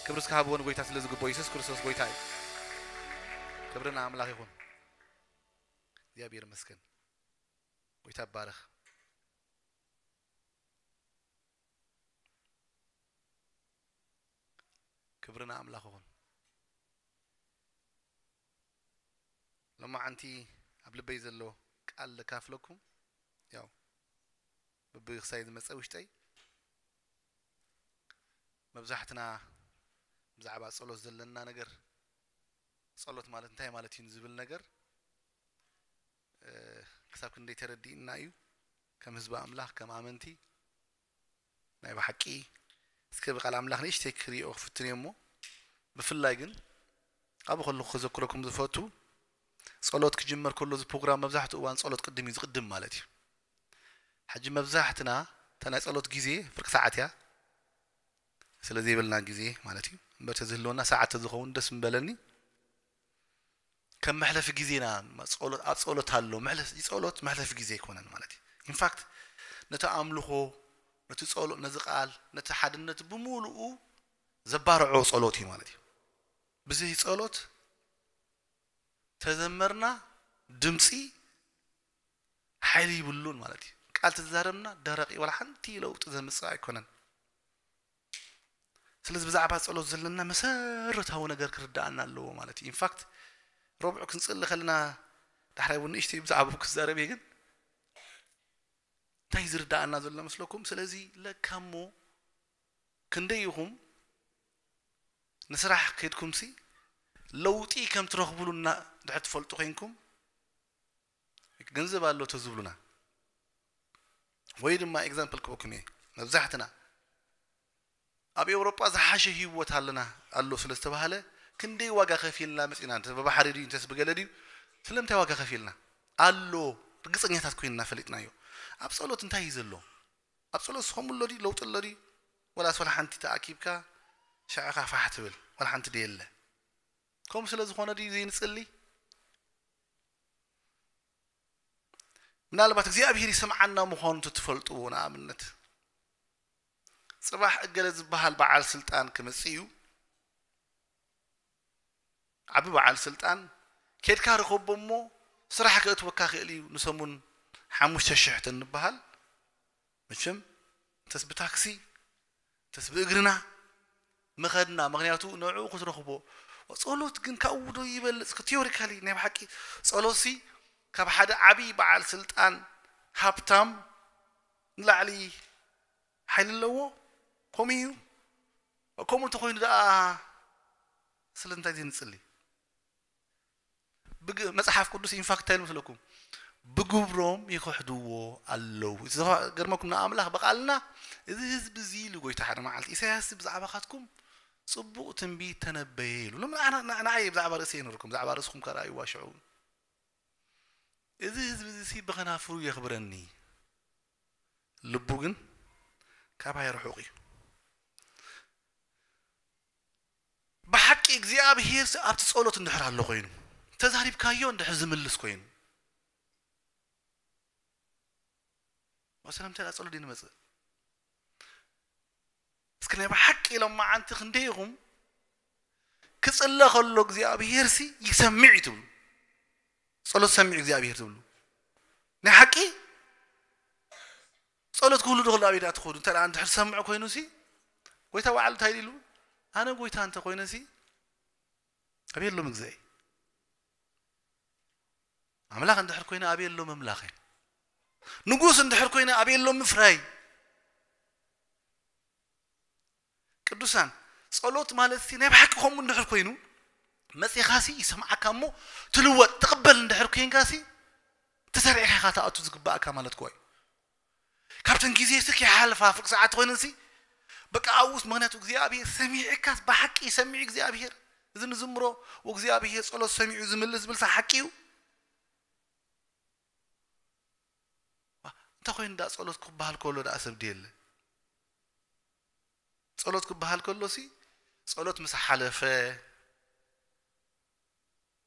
ክብሪ እስከ ሃብዎ ንጎይታ ስለ ዝግብኦ። የሱስ ክርስቶስ ጎይታ እዩ። ክብሪ ንኣምላኽ ይኹን። እግዚኣብሔር ይመስገን። ጎይታ ይባረኽ። ክብሪ ንኣምላኽ ይኹን። ሎማዓንቲ ኣብ ልበይ ዘሎ ቃል ለካፍለኩም። ያው በብክሳይ ዝመፀ ውሽጠይ መብዛሕትና ብዛዕባ ጸሎት ዘለና ነገር፣ ጸሎት ማለት እንታይ ማለት እዩ ዝብል ነገር ክሳብ ክንደይ ተረዲእና እዩ? ከም ህዝቢ ኣምላኽ፣ ከም ኣመንቲ ናይ ብሓቂ እስከ ብቃል ኣምላኽ ንእሽተይ ክሪኦ ክፍትን እየ እሞ፣ ብፍላይ ግን ኣብኡ ከለኹ ክዘክረኩም ዝፈቱ፣ ጸሎት ክጅመር ከሎ እዚ ፕሮግራም መብዛሕትኡ እዋን ጸሎት ቅድም እዩ ዝቅድም ማለት እዩ። ሕጂ መብዛሕትና እታ ናይ ጸሎት ግዜ ፍርቂ ሰዓት እያ። ስለ ዘይብልና ግዜ ማለት እዩ። እምበር ተዝህልወና ሰዓት ተዝኸውን ደስ ምበለኒ። ከም መሕለፊ ግዜና ጸሎት፣ ኣብ ጸሎት ኣሎ። መሕለፊ ጸሎት መሕለፊ ግዜ ኣይኮነን ማለት እዩ። ኢንፋክት ነቲ ኣምልኾ፣ ነቲ ጸሎት፣ ነዚ ቃል፣ ነቲ ሓድነት ብምሉኡ ዘባርዖ ጸሎት እዩ ማለት እዩ። ብዘይ ጸሎት ተዘመርና ድምፂ ሓይሊ ይብሉን ማለት እዩ። ቃል ተዛረብና ደረቕ እዩ፣ ዋላ ሓንቲ ለውጢ ዘምፅእ ኣይኮነን። ስለዚ ብዛዕባ ጸሎት ዘለና መሰረታዊ ነገር ክርዳኣና ኣለዎ ማለት እዩ። ኢንፋክት ረቡዕ ክንጽሊ ከለና ዳሕራይ እውን ንእሽተይ ብዛዕባኡ ክዛረብ እየ፣ ግን እንታይ ዝርዳኣና ዘሎ መስለኩም? ስለዚ ለካ እሞ ክንደይ ኢኹም ንስራሕ ከይድኩምሲ ለውጢ ከም ትረኽብሉ እና ድሕር ትፈልጡ ኮይንኩም፣ ገንዘብ ኣሎ ተዝብሉና፣ ወይ ድማ ኤግዛምፕል ክበኩም እየ፣ መብዛሕትና ኣብ ኤውሮጳ ዝሓሸ ህይወት ኣለና ኣሎ ስለ ዝተባሃለ ክንደይ ዋጋ ከፊልና መጺና፣ እንተ ብባሕሪ ድዩ እንተስ ብገለ ድዩ፣ ስለምንታይ ዋጋ ከፊልና ኣሎ? ርግጸኛታት ኮይንና ፈሊጥናዮ። ኣብ ጸሎት እንታይ እዩ ዘሎ? ኣብ ጸሎት ስኸም ኣሎ ድዩ? ለውጢ ኣሎ ድዩ? ወላስ ወላ ሓንቲ ተኣኪብካ ሻዕኻ ፋሕ ትብል ወላ ሓንቲ ደየለ? ከምኡ ስለ ዝኾነ ድዩ ዘይንጽሊ? ምናልባት እግዚኣብሔር ይሰምዓና ምዃኑ እንተትፈልጥዎ፣ ንኣብነት ጽባሕ እገለ ዝበሃል በዓል ስልጣን ክመጽእ እዩ። ዓቢ በዓል ስልጣን ኬድካ ርኸቦ እሞ ስራሕ ከእትወካ ክእል እዩ። ንሰሙን ሓሙሽተ ሽሕ ተንበሃል፣ መቸም እንተስ ብታክሲ እንተስ ብእግርና መኸድና፣ ምኽንያቱ ንዕኡ ክትረኽቦ። ጸሎት ግን ካብኡ ዶ ይበልጽ? ቲዮሪካሊ ናይ ብሓቂ ጸሎትሲ ካብ ሓደ ዓቢ በዓል ስልጣን ሃብታም ንላዕሊ ሓይሊ ኣለዎ? ከምኡ እዩ። ከምኡ እንተኾይኑ ደኣ ስለምንታይ ዘይንጽሊ? ብግ-፣ መጽሓፍ ቅዱስ ኢንፋክት እንታይ ይመስለኩም? "ብግብሮም ይኽሕድዎ ኣለዉ።" ገርመኩም ንኣምላኽ ብቓልና፣ "እዚ ህዝቢ እዚ" ኢሉ ጎይታ ሓደ መዓልቲ፣ "ኢሳያስ ብዛዕባኻትኩም ጽቡቕ ትንቢት ተነበየ" ኢሉ። ንዓና፣ ንዓይ ብዛዕባ ርእሰይ ይነግረኩም፣ ብዛዕባ ርእስኹም ከኣ ኣይዋሽዑ። "እዚ ህዝቢ እዚ ብኸናፍሩ የኽብረኒ፣ ልቡ ግን ካባይ ርሑቕ እዩ።" ብሓቂ እግዚኣብሔር ኣብቲ ጸሎት እንድሕር ኣሎ ኮይኑ፣ ተዛሪብካዮ እንድሕር ዝምልስ ኮይኑ፣ ወሰለምተ ጸሎት ድዩ ንመጽእ? እስኪ ናይ ብሓቂ ኢሎም መዓንቲ ክንደይ ኢኹም ክጽለ ከሎ እግዚኣብሔር ሲ ይሰምዕ እዩ ትብሉ? ጸሎት ሰሚዑ እግዚኣብሔር ትብሉ? ናይ ሓቂ ጸሎት ክህሉ ዶ ክህሉ ኣበይ ደኣ ትኸዱ? እንተ ደኣ እንድሕር ዝሰምዑ ኮይኑ ሲ፣ ጎይታ ባዕሉ እንታይ ኢሉ? "ኣነ ጎይታ እንተ ኮይነ ሲ፣ ኣበይ ኣሎ ምግዛይ? ኣምላኽ እንድሕር ኮይነ ኣበይ ኣሎ ምምላኸይ? ንጉስ እንድሕር ኮይነ ኣበይ ኣሎ ምፍራይ?" ቅዱሳን፣ ጸሎት ማለት ሲ ናይ ብሓቂ ከምኡ እንድሕር ኮይኑ፣ መጺኻሲ ይሰምዓካ እሞ ትልወጥ፣ ትቕበል እንድሕር ኮይንካሲ፣ ተሰሪዕካ ኢኻ ትኣቱ ዝግባእካ ማለት እኮ እዩ። ካብተን ግዜ ሲ ከይሓልፋ ፍርቂ ሰዓት ኮይነን ሲ፣ በቃ ኣብኡስ፣ ምኽንያቱ እግዚኣብሔር ሰሚዕካስ፣ ብሓቂ ሰሚዑ እግዚኣብሔር፣ እዚ ንዝምሮ፣ "ወእግዚኣብሔር ጸሎት ሰሚዑ ዝምልስ" ዝብል ሲ ሓቂ እዩ። ዋ፣ እንታይ ኮይኑ ዳ ጸሎት ክበሃል ከሎ ዳ ሰብ ድየለ? ጸሎት ክበሃል ከሎ ሲ፣ ጸሎት ምስ ሓለፈ፣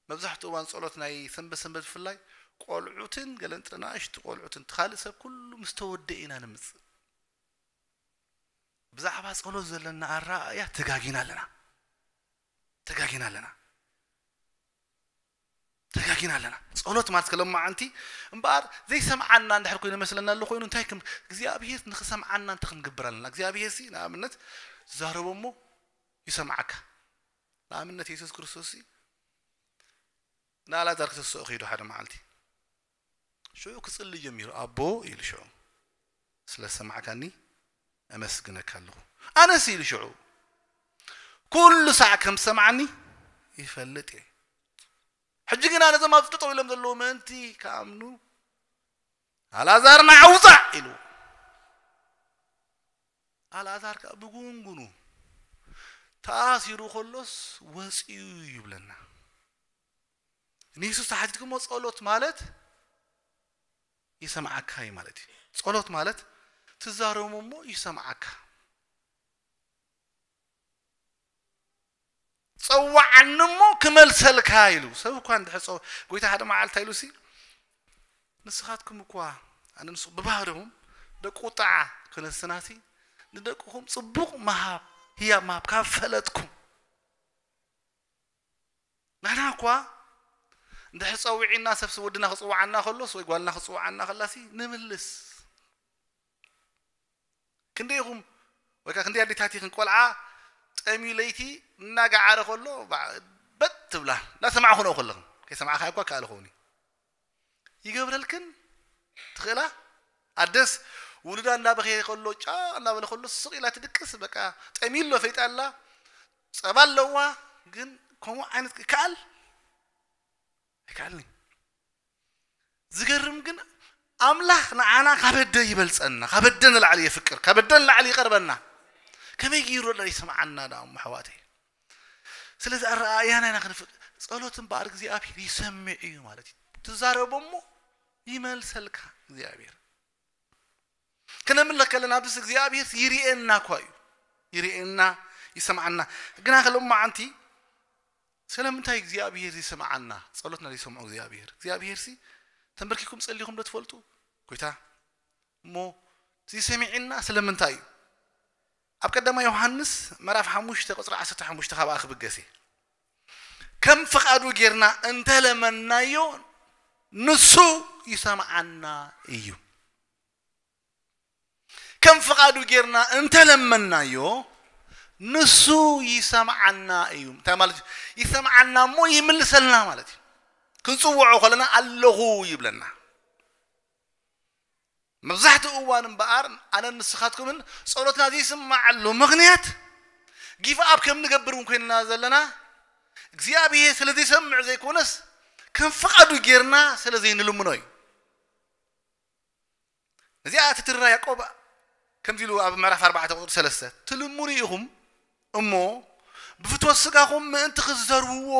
መብዛሕትኡ እዋን ጸሎት ናይ ሰንበት ሰንበት ብፍላይ ቆልዑትን ገለን ጥረ ንኣሽቱ ቆልዑትን እቲ ካልእ ሰብ ኩሉ ምስ ተወደአ ኢና ንምጽእ። ብዛዕባ ጸሎት ዘለና ኣረኣእያ ተጋጊና ኣለና። ተጋጊና ኣለና። ተጋጊና ኣለና። ጸሎት ማለት ከለማዓንቲ እምበኣር ዘይሰምዓና እንድሕር ኮይኑ ይመስለና ኣሎ ኮይኑ እንታይ ከም እግዚኣብሔር ንኽሰምዓና እንታይ ክንገብር ኣለና? እግዚኣብሔር ሲ ንኣብነት ዛረቦ እሞ ይሰምዓካ። ንኣብነት የሱስ ክርስቶስ ሲ ንኣልኣዛር ክተስኦ ከይዱ ሓደ መዓልቲ ሽዑ ክጽሊ ጀሚሩ ኣቦ ኢሉ ሽዑ ስለ ሰማዕካኒ ኣመስግነካ ኣለኹ። ኣነስ ኢሉ ሽዑ ኩሉ ሳዕ ከም ሰማዕኒ ይፈልጥ እየ። ሕጂ ግና ነዞም ኣብዚ ጠጠው ኢሎም ዘለዉ ምእንቲ ክኣምኑ ኣልኣዛር ንዓ ውፃእ ኢሉ ኣልኣዛር ከዓ ብጉንጉኑ ተኣሲሩ ከሎስ ወፂኡ ይብለና። ንየሱስ ተሓቲትኩሞ ጸሎት ማለት ይሰምዓካ እዩ ማለት እዩ። ጸሎት ማለት ትዛረቦ እሞ ይሰምዓካ። ጸዋዓኒ እሞ ክመልሰልካ ኢሉ ሰብ እኳ እንድሕር ጸው ጎይታ ሓደ መዓልታ ኢሉ ሲ ንስኻትኩም እኳ ኣነ ንስ ብባህርኹም ደቂ ቁጣዓ ክነስናሲ ንደቅኹም ጽቡቕ መሃብ ህያብ መሃብ ካብ ፈለጥኩም ንሕና እኳ እንድሕር ጸዊዒና ሰብሲ ወድና ክጽውዓና ከሎስ ወይ ጓልና ክጽውዓና ከላሲ ንምልስ ክንደይኹም ወይ ከዓ ክንደይ ኣዴታት ይኽን ቆልዓ ጠምዩ ለይቲ እናገዓረ ከሎ በጥ ትብላ እናሰማዕኹ ነው ከለኹም ከይሰማዕካ እኳ ከኣልኸውን እዩ ይገብረልክን ትኽእላ ኣደስ ውሉዳ እናበኸየ ከሎ ጫ እናበለ ከሎ ስቕ ኢላ ትድቅስ በቃ ጠሚሎ ፈይጣ ኣላ ጸባ ኣለዋ ግን ከምኡ ዓይነት ይከኣል ኣይከኣልን ዝገርም ግን ኣምላኽ ንዓና ካብ ኣደ ይበልጸና ካብ ኣደ ንላዕሊ የፍቅር ካብ ኣደ ንላዕሊ ይቐርበና ከመይ ገይሩ ዶ ይሰምዓና ዳ እሞ ኣሕዋተይ ስለዚ ኣረኣእያና ኢና ክንፍቅ ጸሎት እምበኣር እግዚኣብሔር ይሰምዕ እዩ ማለት እዩ ትዛረቦ እሞ ይመልሰልካ እግዚኣብሔር ክነምልኽ ከለና ብስ እግዚኣብሔር ይርኤና እኳ እዩ ይርኤና ይሰምዓና ግና ከለማዓንቲ ስለምንታይ እግዚኣብሔር ይሰምዓና ጸሎትና ይሰምዖ እግዚኣብሔር እግዚኣብሔር ሲ ተንበርኪኩም ጸሊኹም ዶ ትፈልጡ ጎይታ እሞ ዝሰሚዕና ስለምንታይ እዩ ኣብ ቀዳማ ዮሃንስ ምዕራፍ ሓሙሽተ ቁፅሪ ዓሰርተ ሓሙሽተ ካብኣ ክብገስ እየ ከም ፍቓዱ ጌርና እንተለመናዮ ንሱ ይሰምዓና እዩ ከም ፍቓዱ ጌርና እንተለመናዮ ንሱ ይሰምዓና እዩ እንታይ ማለት እዩ ይሰምዓና እሞ ይምልሰልና ማለት እዩ ክንፅውዖ ከለና ኣለኹ ይብለና መብዛሕትኡ እዋን እምበኣር ኣነን ንስኻትኩምን ጸሎትና ዘይስማዓሉ ምኽንያት give up ከም ንገብር እውን ኮይንና ዘለና እግዚኣብሔር ስለ ዘይሰምዕ ዘይኮነስ ከም ፍቓዱ ጌርና ስለ ዘይንልምኖ እዩ ነዚኣ ትትርራ ያዕቆብ ከምዚ ኢሉ ኣብ ምዕራፍ ኣርባዕተ ቁፅሪ ሰለስተ ትልምኑ ኢኹም እሞ ብፍትወት ስጋኹም ምእንቲ ክትዘርብዎ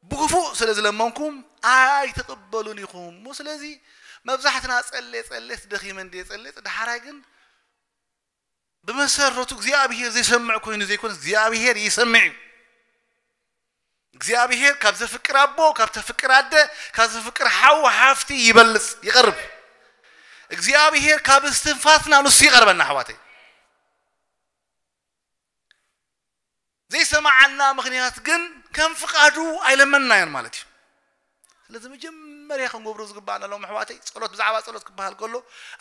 ብክፉእ ስለ ዝለመንኩም ኣይትቕበሉን ኢኹም እሞ ስለዚ መብዛሕትና ጸሌ ጸሌት ደኺመ እንድየ ጸሌት ደሓራይ ግን ብመሰረቱ እግዚኣብሄር ዘይሰምዕ ኮይኑ ዘይኮነ እግዚኣብሄር ይሰምዕ እዩ እግዚኣብሄር ካብ ዘፍቅር ኣቦ ካብ ተፍቅር ኣደ ካብ ዘፍቅር ሓው ሓፍቲ ይበልጽ ይቐርብ እግዚኣብሄር ካብ እስትንፋስና ንሱ ይቐርበና ኣሕዋተይ ዘይሰማዓና ምኽንያት ግን ከም ፍቓዱ ኣይለመንናዮን ማለት እዩ ስለዚ መጀመርያ ክንገብሮ ዝግባኣና ኣለዎም ኣሕዋተይ ጸሎት ብዛዕባ ጸሎት ክበሃል ከሎ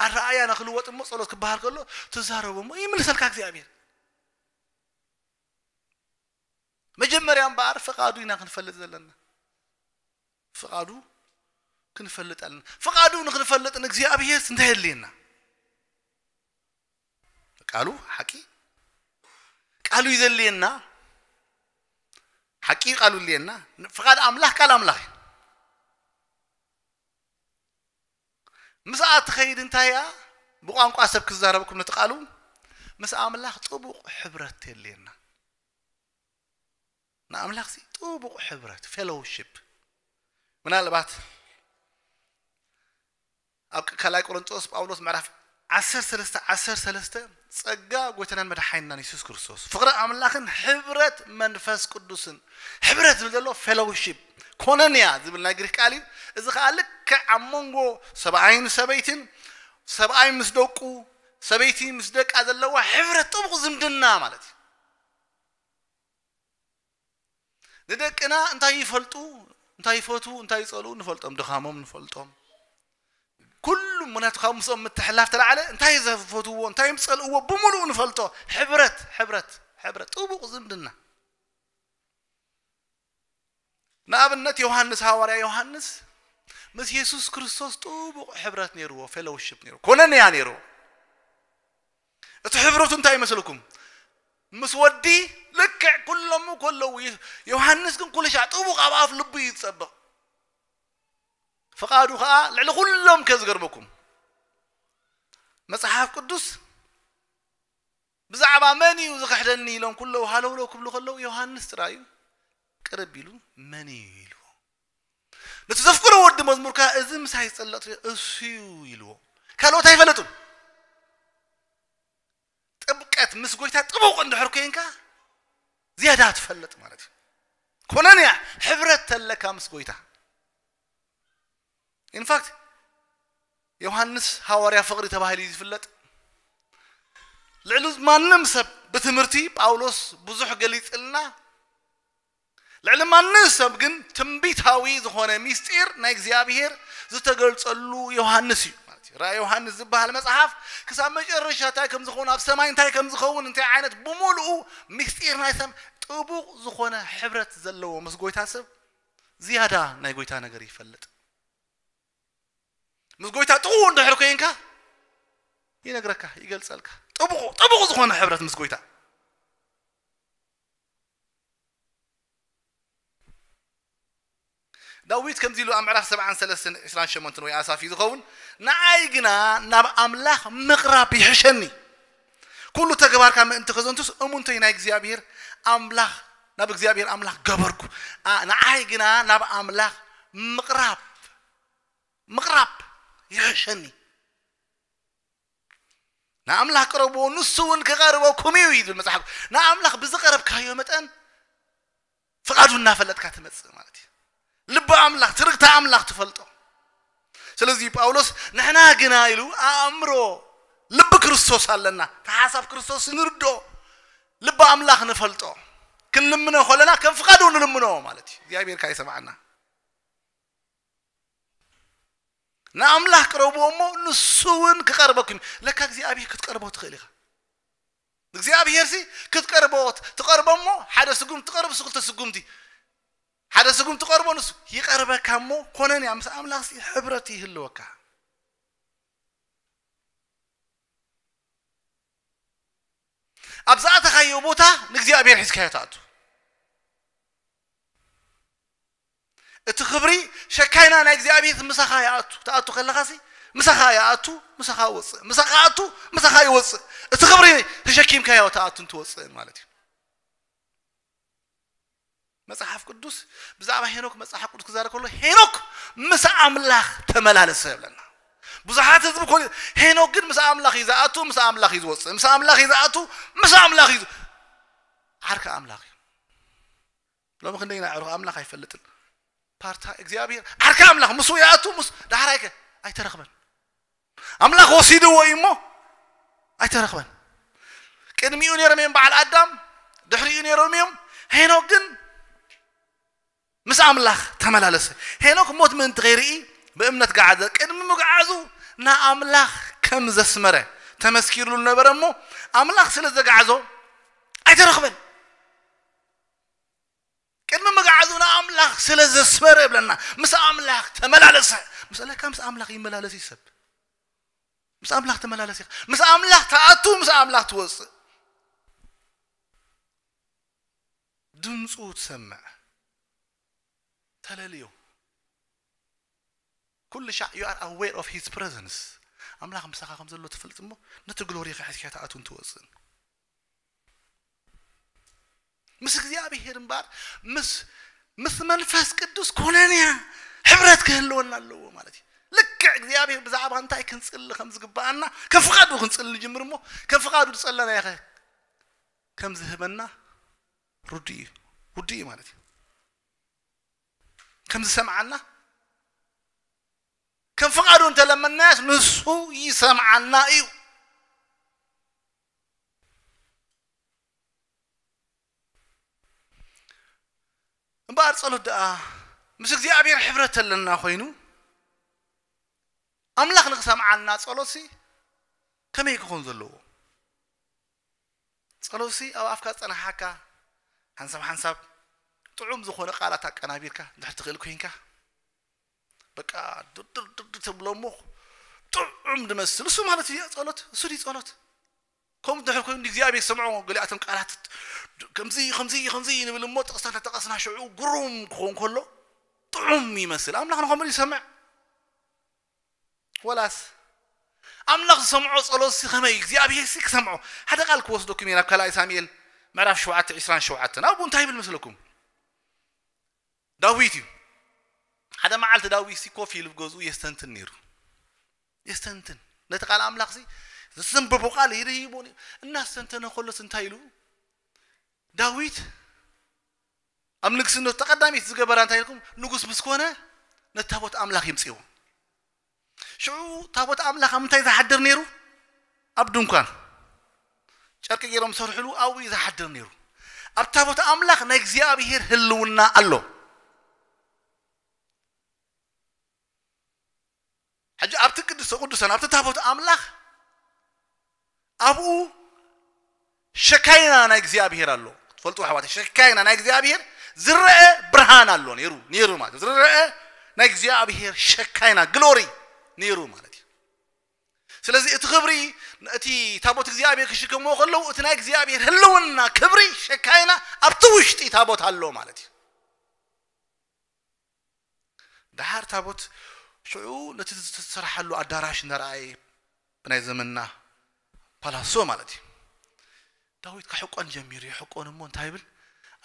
ኣረኣእያና ክልወጥ እሞ ጸሎት ክበሃል ከሎ ትዛረቦ እሞ ይምልሰልካ እግዚኣብሔር መጀመርያ እምበኣር ፍቓዱ ኢና ክንፈልጥ ዘለና ፍቓዱ ክንፈልጥ ኣለና ፍቓዱ ንክንፈልጥ ንእግዚኣብሔር እንታይ የድልየና ቃሉ ሓቂ ቃሉ ይዘልየና ሓቂ ቃሉ ይልየና ፍቓድ ኣምላኽ ቃል ኣምላኽ እዩ ምስኣ ትኸይድ እንታይ እያ ብቋንቋ ሰብ ክዛረበኩም ነቲ ቃሉ ምስ ኣምላኽ ጥቡቕ ሕብረት የድልየና ንኣምላኽሲ ጥቡቕ ሕብረት ፌሎውሽፕ ምናልባት ኣብ ካልኣይ ቆሮንጦስ ጳውሎስ ምዕራፍ ዓሰርተ ሰለስተ ዓሰርተ ሰለስተ ጸጋ ጎይታናን መድሓኒናን የሱስ ክርስቶስ ፍቕሪ ኣምላኽን ሕብረት መንፈስ ቅዱስን ሕብረት ዝብል ዘሎ ፌሎውሺፕ ኮነንያ ዝብል ናይ ግሪክ ቃል እዩ እዚ ከዓ ልክዕ ኣብ መንጎ ሰብኣይን ሰበይትን ሰብኣይ ምስ ደቁ ሰበይቲ ምስ ደቃ ዘለዋ ሕብረት ጥቡቕ ዝምድና ማለት እዩ ንደቅና እንታይ ይፈልጡ፣ እንታይ ይፈትዉ፣ እንታይ ይጸልኡ ንፈልጦም፣ ድኻሞም ንፈልጦም። ኩሉ ምኽንያቱ ካብ ምስኦም ምትሕላፍ ተላዕለ እንታይ ዘፈትውዎ፣ እንታይ ዝጸልእዎ ብምሉኡ ንፈልጦ። ሕብረት፣ ሕብረት፣ ሕብረት፣ ጥቡቕ ዝምድና። ንኣብነት ዮሃንስ፣ ሃዋርያ ዮሃንስ ምስ የሱስ ክርስቶስ ጥቡቕ ሕብረት ነይርዎ፣ ፌሎውሺፕ ነይርዎ፣ ኮነንያ ነይርዎ። እቲ ሕብረቱ እንታይ ይመስልኩም? ምስ ወዲ ልክዕ ኩሎም ከለዉ የ- ዮሃንስ ግን ኩሉ ሻዕ ጥቡቕ ኣብ ኣፍ ልቡ እዩ ዝጸብቕ። ፍቓዱ ኸኣ ልዕሊ ኩሎም ከ ዝገርመኩም መጽሓፍ ቅዱስ ብዛዕባ መን እዩ ዝኽሕደኒ ኢሎም ኩለው ሃለውለው ክብሉ ከለዉ ዮሃንስ ጥራይ እዩ ቅርብ ኢሉ መን እዩ ኢልዎ። ነቲ ዘፍቅሮ ወዲ መዝሙር ከኣ እዚ ምሳይ ዝጸልእ እሱ እዩ ኢልዎ። ካልኦት ኣይፈለጡን። ጥብቀት ምስ ጎይታ ጥቡቕ እንድሕር ኮይንካ ዝያዳ ትፈልጥ ማለት እዩ። ኮነንያ ሕብረት ተለካ ምስ ጎይታ። ኢንፋክት ዮሃንስ ሃዋርያ ፍቕሪ ተባሂሉ እዩ ዝፍለጥ። ልዕሊ ማንም ሰብ ብትምህርቲ ጳውሎስ ብዙሕ ገሊጽልና፣ ልዕሊ ማንም ሰብ ግን ትንቢታዊ ዝኾነ ሚስጢር ናይ እግዚኣብሔር ዝተገልጸሉ ዮሃንስ እዩ ማለት እዩ። ራእይ ዮሃንስ ዝበሃል መጽሓፍ ክሳብ መጨረሻ እንታይ ከም ዝኸውን፣ ኣብ ሰማይ እንታይ ከም ዝኸውን፣ እንታይ ዓይነት ብምሉኡ ሚስጢር ናይ ሰም ጥቡቕ ዝኾነ ሕብረት ዘለዎ ምስ ጎይታ ሰብ ዝያዳ ናይ ጎይታ ነገር ይፈልጥ። ምስ ጎይታ ጥቑ እንድሕር ኮይንካ ይነግረካ፣ ይገልጸልካ። ጥቡቕ ጥቡቕ ዝኾነ ሕብረት ምስ ጎይታ። ዳዊት ከምዚ ኢሉ ኣብ ምዕራፍ ሰብዓን ሰለስተን ዕስራን ሸሞንተን ወይ ኣሳፊ ዝኸውን፣ ንዓይ ግና ናብ ኣምላኽ ምቕራብ ይሕሸኒ፣ ኩሉ ተግባርካ ምእንቲ ከዘንቱስ እሙንተይ ናይ እግዚኣብሔር ኣምላኽ፣ ናብ እግዚኣብሔር ኣምላኽ ገበርኩ። ኣ- ንዓይ ግና ናብ ኣምላኽ ምቕራብ ምቕራብ ይሕሸኒ። ንኣምላኽ ቅረብዎ፣ ንሱ እውን ክቐርበኩም እዩ ይብል መጽሓፍ። ንኣምላኽ ብዝቐረብካዮ መጠን ፍቓዱ እናፈለጥካ ትመጽእ ማለት እዩ። ልቢ ኣምላኽ፣ ትርግታ ኣምላኽ ትፈልጦ። ስለዚ ጳውሎስ ንሕና ግና ኢሉ ኣእምሮ ልቢ ክርስቶስ ኣለና፣ እቲ ሓሳብ ክርስቶስ ንርድኦ፣ ልቢ ኣምላኽ ንፈልጦ፣ ክንልምኖ ከለና ከም ፍቓዱ ንልምኖ ማለት እዩ። እግዚኣብሔር ከኣ ይሰምዓና። ንኣምላኽ ቅረብዎ እሞ ንሱ እውን ክቐርበኩም እዩ። ለካ እግዚኣብሔር ክትቀርቦ ትኽእል ኢኻ። እግዚኣብሔር ሲ ክትቀርቦ ትቐርቦ እሞ ሓደ ስጉም ትቐርብ፣ ንሱ ክልተ ስጉምቲ። ሓደ ስጉም ትቐርቦ ንሱ ይቐርበካ እሞ ኮነን እያ። ምስ ኣምላኽ ሲ ሕብረት ይህልወካ። ኣብ ዝኣተኻዮ ቦታ ንእግዚኣብሔር ሒዝካዮ ትኣቱ። እቲ ክብሪ ሸካይና ናይ እግዚኣብሔር ምሳኻ ይኣቱ። ትኣቱ ከለኻሲ ምሳኻ ይኣቱ፣ ምሳኻ ይወፅእ፣ ምሳኻ ኣቱ፣ ምሳኻ ይወፅእ። እቲ ክብሪ ተሸኪምካዮ ትኣቱን ትወፅእን ማለት እዩ። መጽሓፍ ቅዱስ ብዛዕባ ሄኖክ መጽሓፍ ቅዱስ ክዛረብ ከሎ ሄኖክ ምስ ኣምላኽ ተመላለሰ ይብለና። ብዙሓት ህዝቢ ኮ ሄኖክ ግን ምስ ኣምላኽ እዩ ዝኣቱ፣ ምስ ኣምላኽ እዩ ዝወፅእ፣ ምስ ኣምላኽ እዩ ዝኣቱ፣ ምስ ኣምላኽ እዩ ዝ- ዓርኪ ኣምላኽ እዩ። ሎሚ ክንደይና ኣዕሩኽ ኣምላኽ ኣይፈልጥን። ፓርታ እግዚኣብሔር ዓርካ ኣምላኽ ምስኡ ይኣቱ ምስ ዳሕራይከ ኣይተረኽበን። ኣምላኽ ወሲድዎ እዩ እሞ ኣይተረኽበን። ቅድሚኡ ነይሮም እዮም በዓል ኣዳም፣ ድሕሪኡ ነይሮም እዮም። ሄኖክ ግን ምስ ኣምላኽ ተመላለሰ። ሄኖክ ሞት ምእንቲ ከይርኢ ብእምነት ገዓዘ። ቅድሚ ምግዓዙ ንኣምላኽ ከም ዘስመረ ተመስኪርሉ ነበረ እሞ ኣምላኽ ስለ ዘጋዕዞ ኣይተረኽበን። ቅድሚ ምግዓዙ ንኣምላኽ ስለ ዘስመረ ይብለና። ምስ ኣምላኽ ተመላለሰ። ምስ ለካ ምስ ኣምላኽ ይመላለስ እዩ ሰብ። ምስ ኣምላኽ ተመላለስ ኢኻ። ምስ ኣምላኽ ትኣቱ፣ ምስ ኣምላኽ ትወፅእ። ድምፁ ትሰምዕ። ተለልዮ። ኩሉ ሻዕ you are aware of his presence። ኣምላኽ ምሳኻ ከም ዘሎ ትፈልጥ እሞ ነቲ ግሎሪ ሒዝካ ትኣቱን ትወፅእን። ምስ እግዚኣብሔር እምበር ምስ ምስ መንፈስ ቅዱስ ኮነንያ ሕብረት ክህልወና ኣለዎ ማለት እዩ። ልክዕ እግዚኣብሔር ብዛዕባ እንታይ ክንጽሊ ከም ዝግብኣና ከም ፍቓዱ ክንጽሊ ንጅምር እሞ ከም ፍቓዱ ዝጸለናዮ ኸ ከም ዝህበና ርዱእ እዩ። ውዱእ እዩ ማለት እዩ። ከም ዝሰምዓና ከም ፍቓዱ እንተለመናያስ ንሱ ይሰምዓና እዩ። እምበኣር ጸሎት ደኣ ምስ እግዚኣብሔር ሕብረት ኣለና ኮይኑ ኣምላኽ ንኽሰምዓልና ጸሎትሲ ከመይ ክኾን ዘለዎ? ጸሎትሲ ኣብ ኣፍካ ዝጸናሓካ ሓንሳብ ሓንሳብ ጥዑም ዝኾነ ቃላት ኣቀናቢርካ እንድሕር ትኽእል ኮይንካ በቃ ድርድር ድርድር ተብሎ እሞ ጥዑም ድመስል እሱ ማለት እዩ ጸሎት እሱ ድዩ ጸሎት ከምኡ ድሕር ኮይኑ እግዚኣብሔር ሰምዖ ገሊኣቶም ቃላት ከምዚ ከምዚ ከምዚ ንብል እሞ ጥቕስታት ተጠቐስና ሽዑ ግሩም ክኸውን ከሎ ጥዑም ይመስል ኣምላኽ ንኸምኡ ይሰምዕ ወላስ ኣምላኽ ዝሰምዖ ጸሎት ሲ ከመይ እግዚኣብሔር ሲ ክሰምዖ ሓደ ቃል ክወስደኩም እየ ናብ ካልኣይ ሳሙኤል ምዕራፍ ሸውዓተ ዕስራን ሸውዓተን ኣብኡ እንታይ ይብል መስለኩም ዳዊት እዩ ሓደ መዓልቲ ዳዊት ሲ ኮፍ ኢሉ ገዝኡ የስተንትን ነይሩ የስተንትን ነቲ ቃል ኣምላኽ ሲ ዝስንብቡ ቃል ይርሂቦ እናስተንተነ ከሎስ እንታይ ኢሉ ዳዊት ኣብ ንግስነቱ ተቐዳሚት ዝገበራ እንታይ ኢልኩም ንጉስ ምስ ኮነ ነቲ ታቦት ኣምላኽ ይምፅዎ ሽዑ ታቦት ኣምላኽ ኣብ ምንታይ ዝሓድር ነይሩ ኣብ ድንኳን ጨርቂ ገይሮም ዝሰርሕሉ ኣብኡ እዩ ዝሓድር ነይሩ ኣብ ታቦት ኣምላኽ ናይ እግዚኣብሄር ህልውና ኣሎ ሕጂ ኣብቲ ቅድስተ ቅዱሳን ኣብቲ ታቦት ኣምላኽ ኣብኡ ሸካይና ናይ እግዚኣብሄር ኣሎ ትፈልጡ ኣሕዋት ሸካይና ናይ እግዚኣብሄር ዝረአ ብርሃን ኣሎ ነይሩ ነይሩ ማለት ዝረአ ናይ እግዚኣብሄር ሸካይና ግሎሪ ነይሩ ማለት እዩ ስለዚ እቲ ክብሪ እቲ ታቦት እግዚኣብሄር ክሽከምዎ ከለዉ እቲ ናይ እግዚኣብሄር ህልውና ክብሪ ሸካይና ኣብቲ ውሽጢ ታቦት ኣሎ ማለት እዩ ደሓር ታቦት ሽዑ ነቲ ዝተሰርሓሉ ኣዳራሽ እናረኣየ ብናይ ዘመንና ፓላሶ ማለት እዩ ዳዊት ክሕቆን ጀሚሩ ይሕቆን እሞ እንታይ ይብል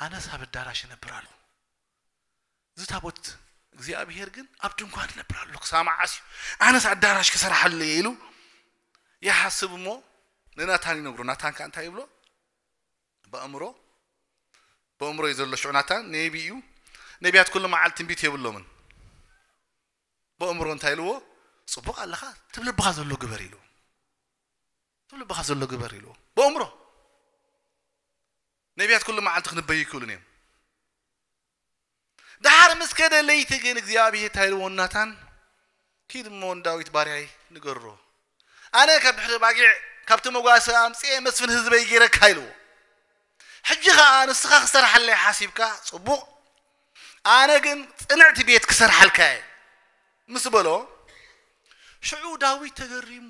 ኣነስ ኣብ ኣዳራሽ እነብር ኣለኹ እዚ ታቦት እግዚኣብሄር ግን ኣብ ድንኳን እነብር ኣለኹ ክሳብ መዓስ እዩ ኣነስ ኣዳራሽ ክሰርሓሉ እየ ኢሉ ይሓስብ እሞ ንናታን ይነግሮ ናታን ከዓ እንታይ ይብሎ ብኣእምሮ ብኣእምሮ እዩ ዘሎ ሽዑ ናታን ነቢ እዩ ነቢያት ኩሉ መዓልቲ ትንቢት የብሎምን ብኣእምሮ እንታይ ኢልዎ ፅቡቅ ኣለኻ ትብልብኻ ዘሎ ግበር ኢሉ ትብልብኻ ዘሎ ግበር ኢልዎ ብኣእምሮ ነቢያት ኩሉ መዓልቲ ክንበዩ ይክእሉን እዮም ደሓር ምስ ከደ ለይቲ ግን እግዚኣብሔር እንታይ ኢልዎ ናታን ኪድ እሞ ንዳዊት ባርያይ ንገሮ ኣነ ካብ ድሕሪ ባጊዕ ካብቲ መጓሰ ኣምፅኤ መስፍን ህዝበይ ገይረካ ኢልዎ ሕጂ ኸዓ ንስኻ ክሰርሓለይ ሓሲብካ ፅቡቕ ኣነ ግን ፅንዕቲ ቤት ክሰርሓልካ እየ ምስ በሎ ሽዑ ዳዊት ተገሪሙ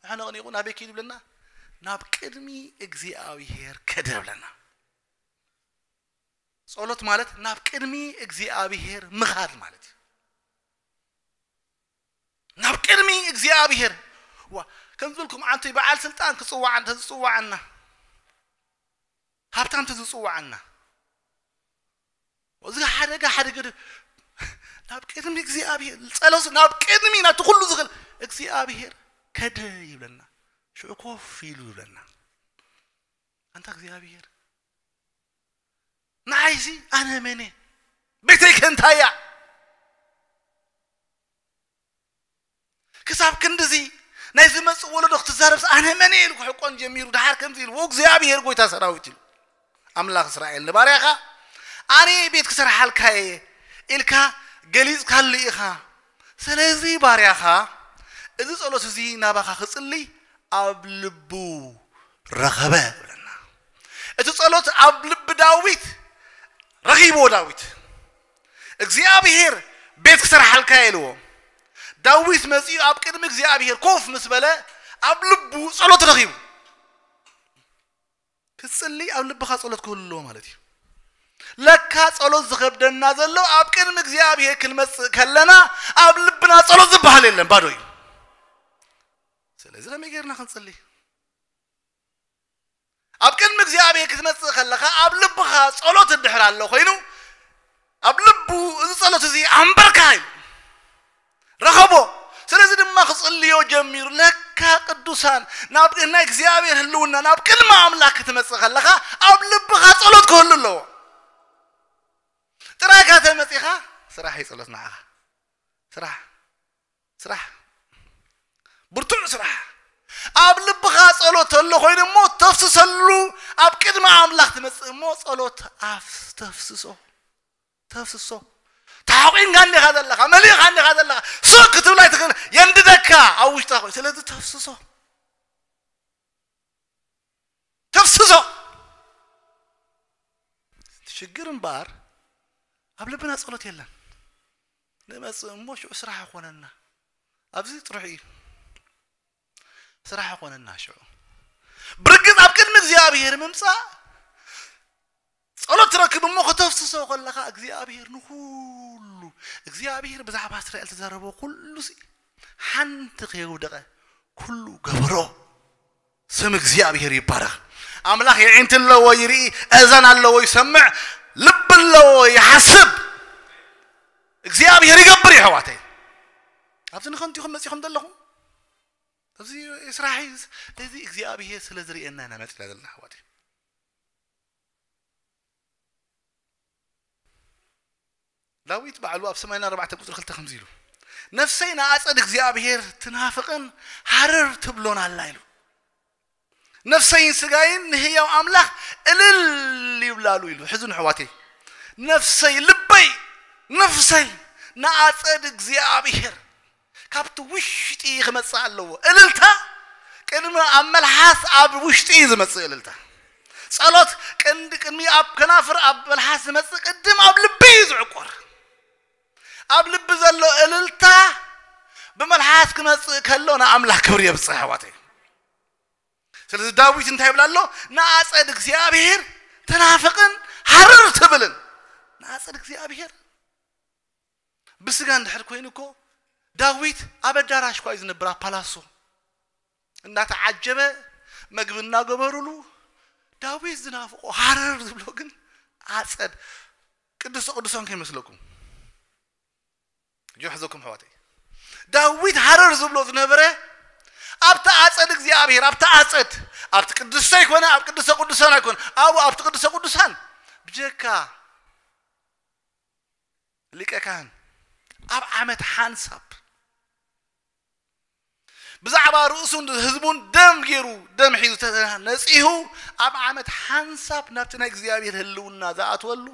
ሕነቕኒቑ ናበይ ከይዱ ብለና ናብ ቅድሚ እግዚኣብሔር ከደ ብለና ጸሎት ማለት ናብ ቅድሚ እግዚኣብሔር ምኻድ ማለት እዩ ናብ ቅድሚ እግዚኣብሔር ዋ ከም ዝበልኩም ኣንቲ በዓል ስልጣን ክጽዋዕ እንተዝጽዋዓና ሃብታም እንተዝጽዋዓና እዚ ሓደጋ ሓደገ ናብ ቅድሚ እግዚኣብሔር ጸሎት ናብ ቅድሚ ናብቲ ኩሉ ዝኽእል እግዚኣብሔር ከደ ይብለና ሽዑ ኮፍ ኢሉ ይብለና ኣንታ እግዚኣብሔር ንዓይሲ ኣነ መን እየ ቤተይ ከ እንታይ እያ ክሳብ ክንድዚ ናይ ዝመፅእ ወለዶ ክትዛረብስ ኣነ መን እየ ኢሉ ክሕቆን ጀሚሩ ድሓር ከምዚ ኢልዎ እግዚኣብሔር ጎይታ ሰራዊት ኢሉ ኣምላኽ እስራኤል ንባርያኻ ኣነ ቤት ክሰርሓልካ እየ ኢልካ ገሊፅካሉ ኢኻ ስለዚ ባርያኻ እዚ ጸሎት እዚ ናባኻ ክጽሊ ኣብ ልቡ ረኸበ ይብለና እቲ ጸሎት ኣብ ልቢ ዳዊት ረኺብዎ ዳዊት እግዚኣብሔር ቤት ክሰርሓልካ ኢልዎ ዳዊት መጺኡ ኣብ ቅድሚ እግዚኣብሔር ኮፍ ምስ በለ ኣብ ልቡ ጸሎት ረኺቡ ክትጽሊ ኣብ ልብኻ ጸሎት ክህሉ ኣለዎ ማለት እዩ ለካ ጸሎት ዝኸብደና ዘሎ ኣብ ቅድሚ እግዚኣብሔር ክንመጽእ ከለና ኣብ ልብና ጸሎት ዝበሃል የለን ባዶ እዩ ስለዚ ከመይ ገርና ክንጽሊ ኣብ ቅድሚ እግዚኣብሔር ክትመጽእ ከለኻ ኣብ ልብኻ ጸሎት እንድሕር ኣሎ ኮይኑ ኣብ ልቡ እዚ ጸሎት እዚ ኣንበርካ እዩ ረኸቦ ስለዚ ድማ ክጽልዮ ጀሚሩ ለካ ቅዱሳን ናብ ናይ እግዚኣብሔር ህልውና ናብ ቅድሚ ኣምላኽ ክትመጽእ ከለኻ ኣብ ልብኻ ጸሎት ክህሉ ኣለዎ ጥራይካ ተመጺኻ ስራሕ እዩ ጸሎት ንዓኻ ስራሕ ስራሕ ብርቱዕ ስራሕ ኣብ ልብኻ ጸሎት ተሎ ኮይኑ እሞ ተፍስሰሉ ኣብ ቅድሚ ኣምላኽ ትመጽእ እሞ ጸሎት ኣፍ ተፍስሶ ተፍስሶ። ተሓቂንካ እንዲኻ ዘለኻ፣ መሊእኻ እንዲኻ ዘለኻ፣ ሱቅ ክትብላ ኣይትኽእል፣ የንድደካ ኣብ ውሽጥኻ ኮይኑ። ስለዚ ተፍስሶ። ተፍስሶ። እቲ ሽግር እምበኣር ኣብ ልብና ጸሎት የለን። ንመጽእ እሞ ሽዑ ስራሕ ይኾነና። ኣብዚ ጥራሕ እዩ። ስራሕ ይኾነና ሽዑ። ብርግጽ ኣብ ቅድሚ እግዚኣብሔር ምምጻእ ጸሎት ትረክብ እሞ ከተፍስሶ ከለኻ እግዚኣብሔር ንኹሉ፣ እግዚኣብሔር ብዛዕባ እስራኤል ተዛረቦ ኩሉ ሲ ሓንቲ ከየውደቐ ኩሉ ገበሮ። ስም እግዚኣብሔር ይባረኽ። ኣምላኽ የዒንቲ ኣለዎ ይርኢ፣ እዘን ኣለዎ ይሰምዕ፣ ልቢ ኣለዎ ይሓስብ። እግዚኣብሔር ይገብር እዩ ኣሕዋተይ። ኣብዚ ንኸንቱ ኢኹም መጺኹም ዘለኹም። ኣብዚ ስራሕ እዩ። እዚ እግዚኣብሔር ስለ ዝርእየና ኢና መጺና ዘለና ኣሕዋተይ። ዳዊት ባዕሉ ኣብ ሰማንያን ኣርባዕተን ቁጽሪ ክልተ ከምዚ ኢሉ፣ ነፍሰይ ንኣጸድ እግዚኣብሔር ትናፍቕን ሃረር ትብሎን ኣላ ኢሉ። ነፍሰይን ስጋይን ንህያው ኣምላኽ እልል ይብላሉ ኢሉ። ሕዚ ንሕዋተይ፣ ነፍሰይ፣ ልበይ፣ ነፍሰይ ንኣጸድ እግዚኣብሔር ካብቲ ውሽጢ ክመጽእ ኣለዎ። እልልታ ቅድሚ ኣብ መልሓስ ኣብ ውሽጢ እዩ ዝመጽእ እልልታ። ጸሎት ቅንዲ ቅድሚ ኣብ ከናፍር ኣብ መልሓስ ዝመጽእ ቅድም ኣብ ልቢ እዩ ዝዕቆር። ኣብ ልቢ ዘሎ እልልታ ብመልሓስ ክመጽእ ከሎ ንኣምላኽ ክብሪ የብጽሕ ኣሕዋተይ። ስለዚ ዳዊት እንታይ ይብል ኣሎ? ንኣጸድ እግዚኣብሔር ትናፍቕን ሃረር ትብልን። ንኣጸድ እግዚኣብሔር ብስጋ እንድሕር ኮይኑ እኮ ዳዊት ኣብ ኣዳራሽ እኳ እዩ ዝነብር፣ ኣብ ፓላሶ እናተዓጀበ መግቢ እናገበሩሉ። ዳዊት ዝናፍቆ ሃረር ዝብሎ ግን ኣጸድ ቅዱስ ቅዱሳን ከይመስለኩም። እጆ ሕዘኩም ኣሕዋተይ። ዳዊት ሃረር ዝብሎ ዝነበረ ኣብቲ ኣጸድ እግዚኣብሔር፣ ኣብቲ ኣጸድ፣ ኣብቲ ቅድስተ ኣይኮነ፣ ኣብ ቅድስተ ቅዱሳን ኣይኮነ፣ ኣብኡ ኣብቲ ቅድስተ ቅዱሳን ብጀካ ሊቀ ካህን ኣብ ዓመት ሓንሳብ ብዛዕባ ርእሱን ህዝቡን ደም ገይሩ፣ ደም ሒዙ ተተ-፣ ነጺሁ፣ ኣብ ዓመት ሓንሳብ ናብቲ ናይ እግዚኣብሔር ህልውና ዝኣትወሉ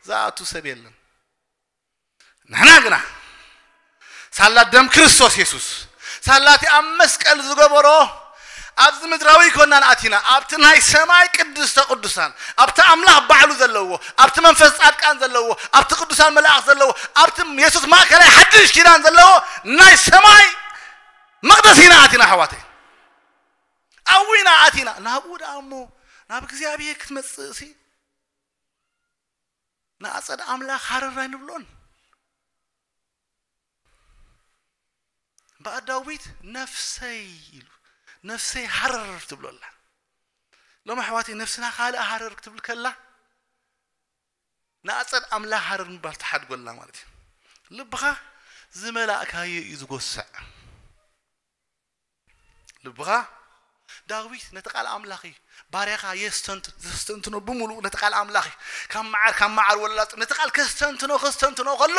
ዝኣቱ ሰብ የለን። ንሕና ግና ሳላ ደም ክርስቶስ የሱስ፣ ሳላ እቲ ኣብ መስቀል ዝገበሮ፣ ኣብዚ ምድራዊ ኣይኮናን ኣቲና፣ ኣብቲ ናይ ሰማይ ቅድስተ ቅዱሳን፣ ኣብቲ ኣምላኽ ባዕሉ ዘለዎ፣ ኣብቲ መንፈስ ጻድቃን ዘለዎ፣ ኣብቲ ቅዱሳን መላእኽት ዘለዎ፣ ኣብቲ የሱስ ማእከላይ ሓድሽ ኪዳን ዘለዎ ናይ ሰማይ መቕደስ ኢና ኣቲና ኣሕዋተይ። ኣብኡ ኢና ኣቲና። ናብኡ ደኣ እሞ ናብ እግዚኣብሔር ክትመጽእ ሲ ንኣጸድ ኣምላኽ ሃረር ኣይንብሎን። እምበኣር ዳዊት ነፍሰይ ኢሉ፣ ነፍሰይ ሃረር ትብሎ ኣላ። ሎም ኣሕዋተይ ነፍስና ካልእ ሃረር ክትብል ከላ ንኣጸድ ኣምላኽ ሃረር ምባል ትሓድጎ ኣላ ማለት እዩ። ልብኻ ዝመላእካዮ እዩ ዝጎስዕ። ልብኻ ዳዊት ነቲ ቃል ኣምላኽ እዩ። ባርያኻ የስተንት-፣ ዘስተንትኖ ብምሉእ ነቲ ቃል ኣምላኽ እዩ። ካብ መዓር፣ ካብ መዓር ወላጽ ነቲ ቃል ከስተንትኖ፣ ከስተንትኖ ከሎ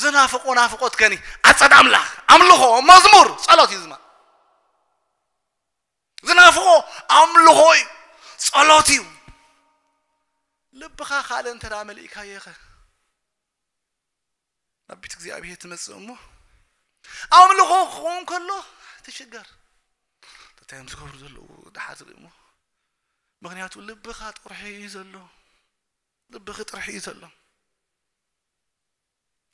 ዝናፍቆ ናፍቆት ከኒ ኣጸድ ኣምላኽ፣ ኣምልኾ፣ መዝሙር፣ ጸሎት እዩ ዝማ-፣ ዝናፍቆ ኣምልኾ እዩ፣ ጸሎት እዩ። ልብኻ ካልእ እንተ ደኣ መሊእካዮ ኸ? ናብ ቤት እግዚኣብሔር ትመጽእ እሞ ኣምልኾ ክኸውን ከሎ ትሽገር። እንታይ እዮም ዝገብሩ ዘለዉ ደሓር ዝርኢ እሞ? ምኽንያቱ ልብኻ ጥርሑ እዩ ዘሎ። ልብኺ ጥርሑ እዩ ዘሎ።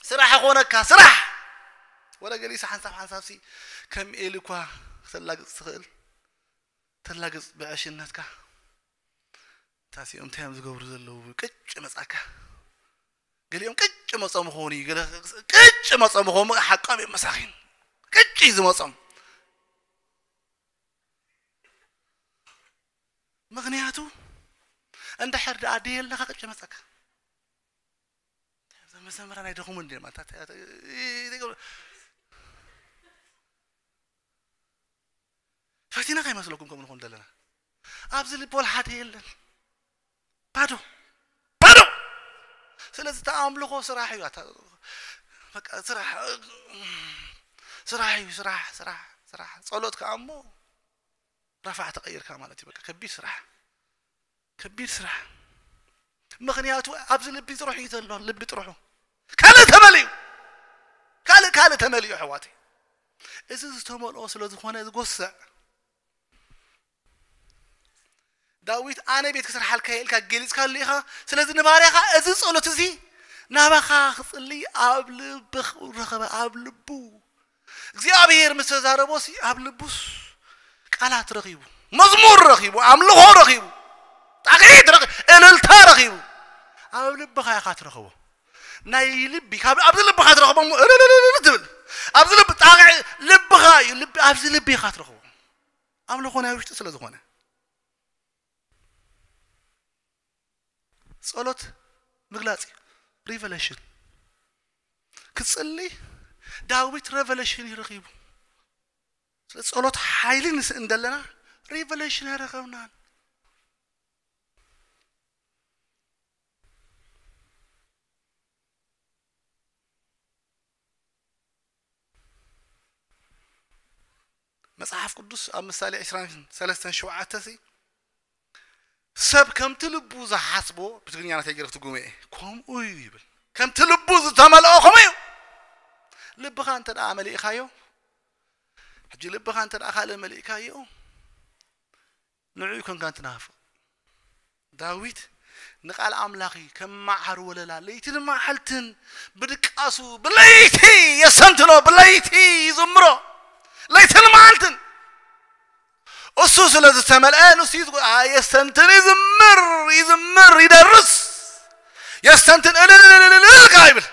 ስራሕ ኾነካ፣ ስራሕ። ወላ ገሊሳ ሓንሳብ ሓንሳብሲ ከም ኤሊ እኳ ክተላግጽ ትኽእል። ተላግጽ ብዕሽነትካ። ታሲኦም እንታይ እዮም ዝገብሩ ዘለዉ? ቅጭ መጻካ። ገሊኦም ቅጭ መጾም ኾኑ እዩ። ገለ ቅጭ መጾም ኾኑ ሓቃም እዮም መሳኺን። ቅጭ እዩ ዝመጾም። ምኽንያቱ እንድሕር ደኣ ደየለኻ ቅጭ መጻካ። እዞም መዘምራን ኣይደኽሙን ድዮም? ኣታ-፣ ኣታ-፣ ኣታ-፣ ፈቲና ከይመስለኩም ከምኡ ንኾን ዘለና። ኣብዚ ልቢ ወላ ሓደ የለን። ባዶ። ባዶ። ስለዚ እቲ ኣምልኾ ስራሕ እዩ። ኣታ-፣ በቃ ስራሕ፣ ስራሕ እዩ። ስራሕ፣ ስራሕ፣ ስራሕ። ጸሎት ከኣ እሞ ረፋዕ ተቐይርካ ማለት እዩ። በቃ ከቢድ ስራሕ። ከቢድ ስራሕ። ምኽንያቱ ኣብዚ ልቢ ጥርሑ እዩ ዘሎ። ልቢ ጥርሑ። ካልእ ተመልኡ፣ ካልእ ካልእ ተመልኡ ኣሕዋተይ። እዚ ዝተመልኦ ስለ ዝኾነ ዝጎስዕ። ዳዊት ኣነ ቤት ክስርሓልካ እየ ኢልካ ገሊጽካሉ ኢኻ። ስለዚ ንባርያኻ እዚ ጸሎት እዚ ናባኻ ክጽሊ ኣብ ልብኽ ረኸበ፣ ኣብ ልቡ እግዚኣብሔር ምስ ተዛረቦ ሲ ኣብ ልቡስ ቃላት ረኺቡ፣ መዝሙር ረኺቡ፣ ኣምልኾ ረኺቡ፣ ጣቕዒት ረኺቡ፣ እልልታ ረኺቡ። ኣብ ልብኻ ኢኻ ትረኽቦ። ናይ ልቢ ካብ ኣብዚ ልብኻ ትረኽቦ እሞ እልልልል ትብል። ኣብዚ ልብ ጣቕዒ ልብኻ እዩ። ልቢ ኣብዚ ልቢ ኢኻ ትረኽቦ። ኣምልኾ ናይ ውሽጢ ስለ ዝኾነ ጸሎት ምግላጽ እዩ። ሪቨሌሽን ክጽሊ ዳዊት ሬቨሌሽን ይረኺቡ። ስለ ጸሎት ሓይሊ ንስእን ዘለና ሪቨሌሽን ኣይረኸብናን። መጽሓፍ ቅዱስ ኣብ ምሳሌ ዕስራን ሰለስተን ሸውዓተ ሲ ሰብ ከምቲ ልቡ ዝሓስቦ ብትግርኛ ናተይ ገይረ ክትጉመ እየ ከምኡ እዩ ይብል። ከምቲ ልቡ ዝተመልኦ ከምኡ እዩ። ልብኻ እንተ ደኣ መሊእኻዮ፣ ሕጂ ልብኻ እንተ ደኣ ካልእ መሊእካዮ፣ ንዕኡ ኮንካ እንትናፍቕ። ዳዊት ንቃል ኣምላኺ ከም መዓር ወለላ ለይትን መዓልትን ብድቃሱ ብለይቲ የሰንትኖ፣ ብለይቲ ይዝምሮ፣ ለይትን መዓልትን። እሱ ስለ ዝተመልአ ንሱ ይዝጉ-፣ ኣ-፣ የስተንትን፣ ይዝምር፣ ይዝምር፣ ይደርስ። የስተንትን፣ እልልልልልል ከኣ ይብል።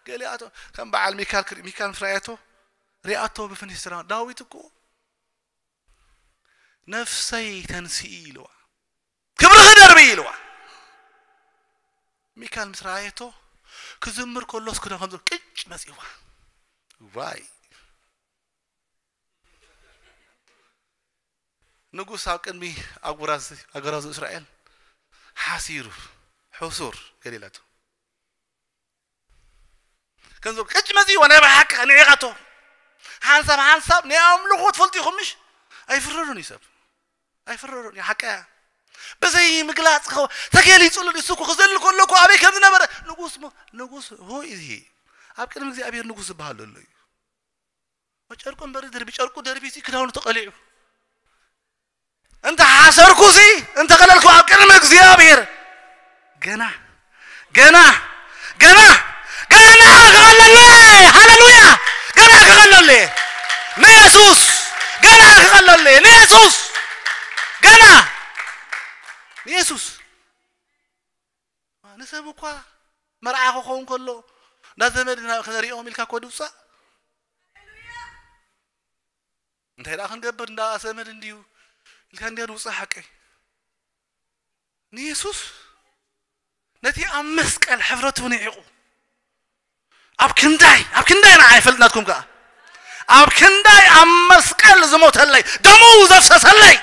ገሊኣቶ ከም በዓል ሚካል ክርኢ-፣ ሚካል ምስ ረኣየቶ፣ ሪኣቶ ብፍኒስትራ፣ ዳዊት እኮ "ነፍሰይ ተንስኢ" ኢልዋ። "ክብርኺ ደርቢ" ኢልዋ። ሚካል ምስ ረኣየቶ፣ ክዝምር ከሎስ ክደ ከም ዘሎ ቅጭ መጺዋ። ዋይ። ንጉስ ኣብ ቅድሚ ኣጉራዝ-፣ ኣጎራዙ እስራኤል ሓሲሩ፣ ሕሱር ገሊላቶ። ከም ዘሎ ቅጭ መጺዋ ናይ ብሓቂ ንዒቓቶ። ሓንሳብ፣ ሓንሳብ ናይ ኣምልኾ ትፈልጡ ኢኹም ምሽ? ኣይፍረዱን እዩ ሰብ። ኣይፍረዱን እዩ፣ ሓቂ እያ። ብዘይ ምግላጽ ከ-፣ ተገሊጹሉ ንሱ እኮ ክዘሊ ከሎ እኮ ኣበይ ከም ዝነበረ ንጉስ ሞ-፣ ንጉስ ሆይ እዚ ኣብ ቅድሚ እግዚኣብሔር ንጉስ ዝበሃል ዘሎ እዩ። ጨርቁ እምበር ደርቢ፣ ጨርቁ ደርቢ ሲ ክዳኑ ተቐሊዑ። እንተ ሓሰርኩ ሲ፣ እንተ ቀለልኩ ኣብ ቅድሚ እግዚኣብሔር ገና፣ ገና፣ ገና፣ ገና ክቐለለ። ሃሌሉያ! ገና ክቐለለ። ንየሱስ ገና ክቐለለ። ንየሱስ ገና። ንየሱስ ንሰብ እኳ መርዓ ክኸውን ከሎ፣ እንዳ ዘመድ ኢና ክነሪኦም ኢልካ እኮ ድውጻእ። እንታይ ደኣ ክንገብር፣ እንዳ ዘመድ እንድዩ ኢልካ እንድያ ድውጻእ ሓቀይ። ንየሱስ ነቲ ኣብ መስቀል ሕፍረቱ ንዒቑ፣ ኣብ ክንዳይ፣ ኣብ ክንዳይ ንዓይ ይፈልጥ ናትኩም ከኣ። ኣብ ክንዳይ ኣብ መስቀል ዝሞተለይ፣ ደሙ ዘፍሰሰለይ፣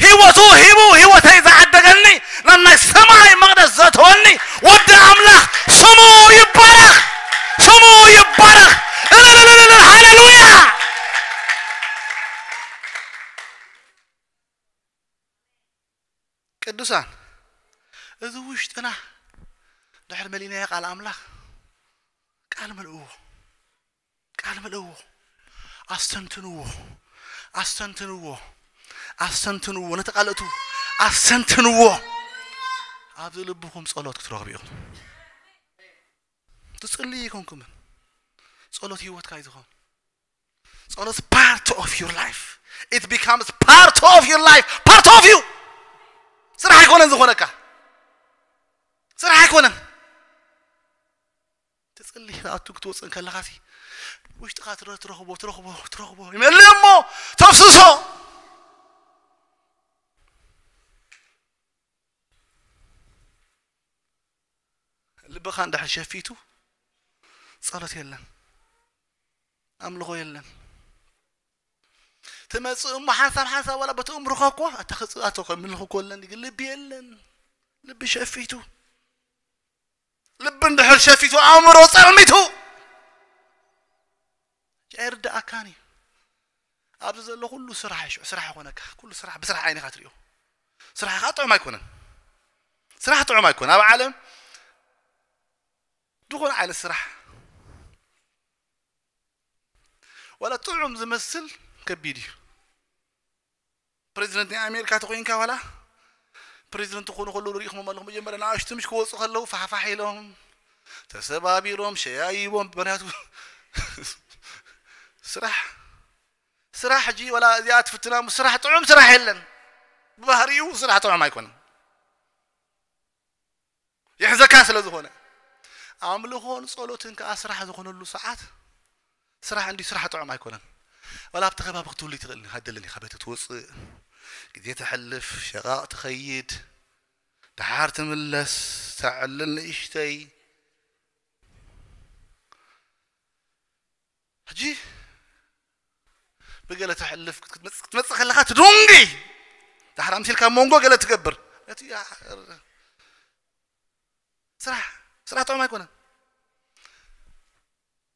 ህይወቱ ሂቡ ህይወተይ ዝዓደገኒ፣ ናብ ናይ ሰማይ መቕደስ ዘእተወኒ ወዲ ኣምላኽ ስሙ ይባረኽ፣ ስሙ ይባረኽ። እልልልልል፣ ሃሌሉያ። ቅዱሳን፣ እዚ ውሽጥና ድሕር መሊናዮ ቃል ኣምላኽ፣ ቃል መልእዎ፣ ቃል መልእዎ፣ ኣስተንትንዎ፣ ኣስተንትንዎ፣ ኣስተንትንዎ፣ ነቲ ቃል እቱ ኣስተንትንዎ። ኣብዚ ልብኹም ጸሎት ክትረኽቡ ኢኹም። ትጽልዩ ኣይኮንኩምን። ጸሎት ህይወትካ እዩ ዝኾን። ጸሎት part of your life. It becomes part of your life. Part of you. ስራሕ ኣይኮነን ዝኾነካ። ስራሕ ኣይኮነን። ትጽሊ ክትኣቱ ክትወጽእ ከለኻ ሲ ውሽጥኻ ትረ-፣ ትረኽቦ፣ ትረኽቦ፣ ትረኽቦ ይመልእ እሞ ተፍስሶ። ልብኻ እንድሕር ሸፊቱ ጸሎት የለን፣ ኣምልኾ የለን። ትመጽእ እሞ ሓንሳብ ሓንሳብ ዋላ በቲ እምሮኻ እኮ ኣታ ክጽ-፣ ኣቶ ከምልኽ እኮ ኣለኒ፣ ግን ልቢ የለን። ልቢ ሸፊቱ። ልቢ እንድሕር ሸፊቱ ኣእምሮ ጸልሚቱ። ኣይርድኣካን እዩ። ኣብዚ ዘሎ ኩሉ ስራሕ እዩ፣ ሽዑ ስራሕ ይኾነካ። ኩሉ ስራሕ ብስራሕ ዓይንኻ ትሪኦ። ስራሕ ከዓ ጥዑም ኣይኮነን። ስራሕ ጥዑም ኣይኮነን። ኣብ ዓለም ዝኾነ ዓይነት ስራሕ ዋላ ጥዑም ዝመስል ከቢድ እዩ። ፕሬዚደንት ናይ ኣሜሪካ ተኮይንካ ዋላ ፕሬዚደንት ክኾኑ ከለዉ ርኢኹም ኣለኹም። መጀመርያ ንኣሽቱ ምሽ ክወፁ ከለዉ ፋሕፋሕ ኢሎም ተሰባቢሮም ሸያይቦም። ምክንያቱ ስራሕ ስራሕ ሕጂ ዋላ እዚኣ ትፍትና እሞ ስራሕ ጥዑም ስራሕ የለን። ብባህሪኡ ስራሕ ጥዑም ኣይኮነን። ይሕዘካ ስለ ዝኾነ ኣምልኾን ጸሎትን ከኣ ስራሕ ዝኾነሉ ሰዓት ስራሕ እንዲ ስራሕ ጥዑም ኣይኮነን። ዋላ ኣብቲ ከባቢ ክትህሉ ትኽእል ኢኻ፣ ደለን ኢኻ ቤት ትወፅእ፣ ግዜ ተሕልፍ፣ ሸቓቕ ትኸይድ፣ ደሓር ትምለስ፣ ተዕልል ንእሽተይ። ሕጂ ብገለ ተሕልፍ ክትመጽእ ክትመጽእ ከለኻ ትድንጊ። ዳሕራ ምሲልካ መንጎ ገለ ትገብር። እቲ ስራሕ ስራሕ ጥዑም ኣይኮነን።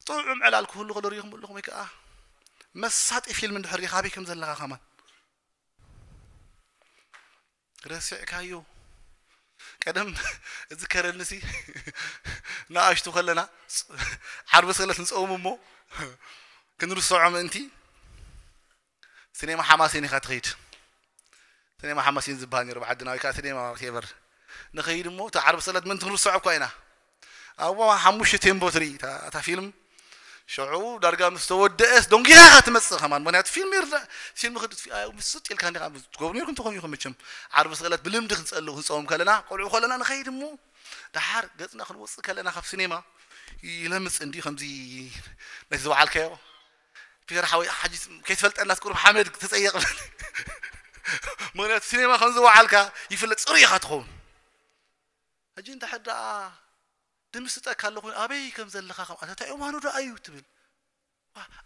ጥዑም ዕላል ክህሉ ከሎ ርኢኹም ኣለኹም ወይ ከዓ መሳጢ ፊልም እንድሕር ርኢኻ ኣበይ ከም ዘለኻ ከማን ረሲዕካዮ። ቀደም እዚ ከረንሲ ንኣሽቱ ከለና ዓርቢ ሰለት ንፀውም እሞ ክንርስዖ ምእንቲ ሲኔማ ሓማሴን ኢኻ ትኸይድ። ሲኔማ ሓማሴን ዝበሃል ነይሩ ብዓድና ወይ ከዓ ሲኔማ ቴቨር ንኸይድ እሞ እቲ ዓርቢ ሰለት ምእንቲ ክንርስዖ እኳ ኢና ኣብዋ ሓሙሽተ ቴምቦ ትርኢ እታ ፊልም ሽዑ ዳርጋ ምስ ተወደአስ ደንጊኻ ኢኻ ትመፅእ ከማን ምክንያቱ ፊልም ይርዳእ ፊልም ክድ ምስጥ ኢልካ እንዲኻ ትገብሩ ነርኩም ትኾኑ ኢኹም መቸም ዓርቢ ስቕለት ብልምዲ ክንፀሉ ክንፀውም ከለና ቆልዑ ከለና ንኸይድ እሞ ደሓር ገፅና ክንወፅእ ከለና ካብ ሲኔማ ይለምፅ እንዲ ከምዚ ነቲ ዝወዓልካዮ ፒተር ሓወይ ሓጂ ከይትፈልጠና ቁሩብ ሓመድ ተፀየቕ ምክንያቱ ሲኔማ ከም ዝወዓልካ ይፍለጥ ፅሩ ኢኻ ትኸውን ሕጂ እንድሕር ደኣ ድምስጠካ ኣለኹ ኣበይ ከም ዘለኻ ከም ኣተታይ እዋኑ ደኣ እዩ ትብል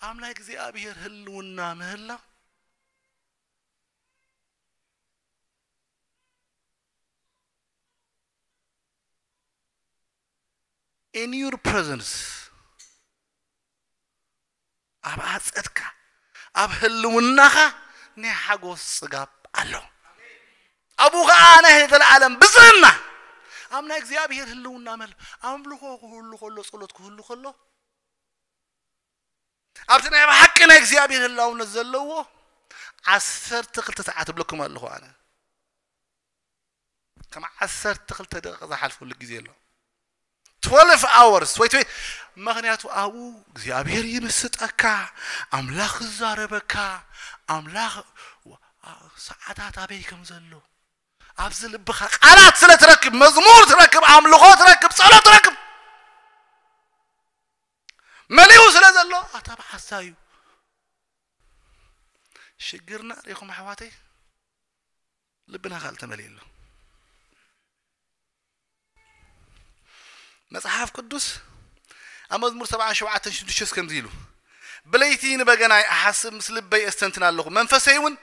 ኣምላክ እግዚኣብሔር ህልውና ምህላው in your presence ኣብ ኣፀድካ ኣብ ህልውናኻ ናይ ሓጎስ ፅጋብ ኣሎ ኣብኡ ከዓ ናይ ዘለዓለም ብፅህና ኣብ ናይ እግዚኣብሔር ህልውና መል ኣምልኾ ክህሉ ከሎ ፀሎት ክህሉ ከሎ ኣብቲ ናይ ብሓቂ ናይ እግዚኣብሔር ህላውነት ዘለዎ ዓሰርተ ክልተ ሰዓት እብለኩም ኣለኹ ኣነ ከም ዓሰርተ ክልተ ደቂቕ ዝሓልፈሉ ግዜ ኣሎ twelve hours ወይ ወይ ምክንያቱ ኣብኡ እግዚኣብሔር ይምስጠካ ኣምላኽ ይዛረበካ ኣምላኽ ሰዓታት ኣበይ ከም ዘሎ ኣብዚ ልብኻ ቃላት ስለ ትረክብ መዝሙር ትረክብ ኣምልኾ ትረክብ ጸሎት ትረክብ መሊኡ ስለ ዘሎ ኣታ ብሓሳ እዩ ሽግርና ሪኹም ኣሕዋተይ ልብና ካልእ ተመሊኡ ኣሎ መጽሓፍ ቅዱስ ኣብ መዝሙር ሰብዓን ሸውዓተን ሽዱሽተስ ከምዚ ኢሉ ብለይቲ ንበገናይ ኣሓስብ ምስ ልበይ ኣስተንትን ኣለኹ መንፈሰይ እውን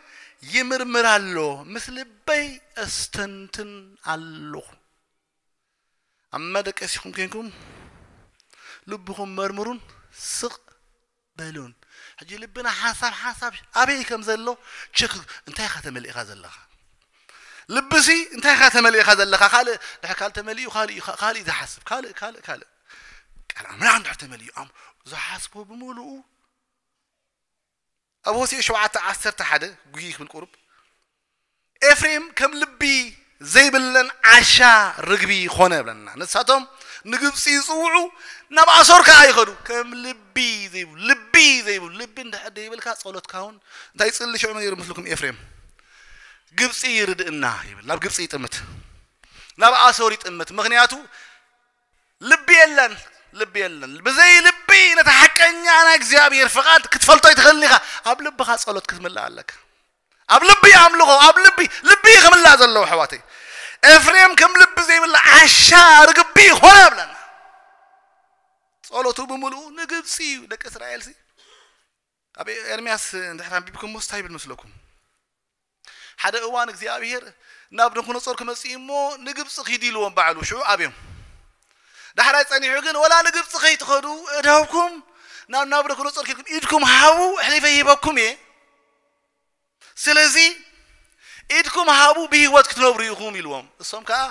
ይምርምር ኣሎ ምስ ልበይ ኣስተንትን ኣለኹ ኣብ መደቀሲኹም ኮንኩም ልብኹም መርምሩን ስቕ በሉን ሕጂ ልብና ሓሳብ ሓሳብ ኣበይ ከም ዘሎ ቸክ እንታይ ኢኻ ተመሊእካ ዘለኻ ልብሲ እንታይ ኢኻ ተመሊእካ ዘለኻ ካልእ ድሕር ካልእ ተመሊኡ ካልእ እዩ ካልእ እዩ ዝሓስብ ካልእ ካልእ ካልእ ቃል ኣምላኽ እንድሕር ተመሊኡ ኣም ዝሓስቦ ብምሉኡ ኣብ ሆሴዕ ሸውዓተ ዓሰርተ ሓደ ጉይ ክብል ቁሩብ ኤፍሬም ከም ልቢ ዘይብለን ዓሻ ርግቢ ኾነ ብለና ንሳቶም ንግብፂ ይፅውዑ ናብ ኣሶር ከዓ ይኸዱ ከም ልቢ ዘይብሉ ልቢ ዘይብሉ ልቢ እንድሕር ዘይብልካ ፀሎትካ እውን እንታይ ይፅሊ ሽዑ ነይሩ ምስልኩም ኤፍሬም ግብፂ ይርድእና ይብል ናብ ግብፂ ይጥምት ናብ ኣሶር ይጥምት ምክንያቱ ልቢ የለን ልቢ የለን ብዘይ ልቢ ነቲ ሓቀኛ ናይ እግዚኣብሔር ፍቓድ ክትፈልጦ ይትኽእልን ኢኻ ኣብ ልብኻ ጸሎት ክትምላእ ኣለካ ኣብ ልቢ ኣምልኾ ኣብ ልቢ ልቢ ክምላእ ዘለዎ ኣሕዋተይ ኤፍሬም ከም ልቢ ዘይብላ ዓሻ ርግቢ ይኾነ ብለና ጸሎቱ ብምሉኡ ንግብፂ እዩ ደቂ እስራኤል ሲ ኣብ ኤርምያስ እንድሕር ኣንቢብኩም ሞስ እንታይ ይብል መስለኩም ሓደ እዋን እግዚኣብሔር ናብ ነቡከደነፆር ክመፅእ እሞ ንግብፂ ኪዱ ኢልዎም ባዕሉ ሽዑ ኣብዮም ዳሕራይ ፀኒሑ ግን ወላ ንግብፂ ከይትኸዱ እድሃብኩም ናብ ናቡከደነፆር ኪድኩም ኢድኩም ሃቡ ኣሕሊፈ ይህበኩም እየ ስለዚ ኢድኩም ሃቡ ብህይወት ክትነብሩ ኢኹም ኢልዎም እሶም ከዓ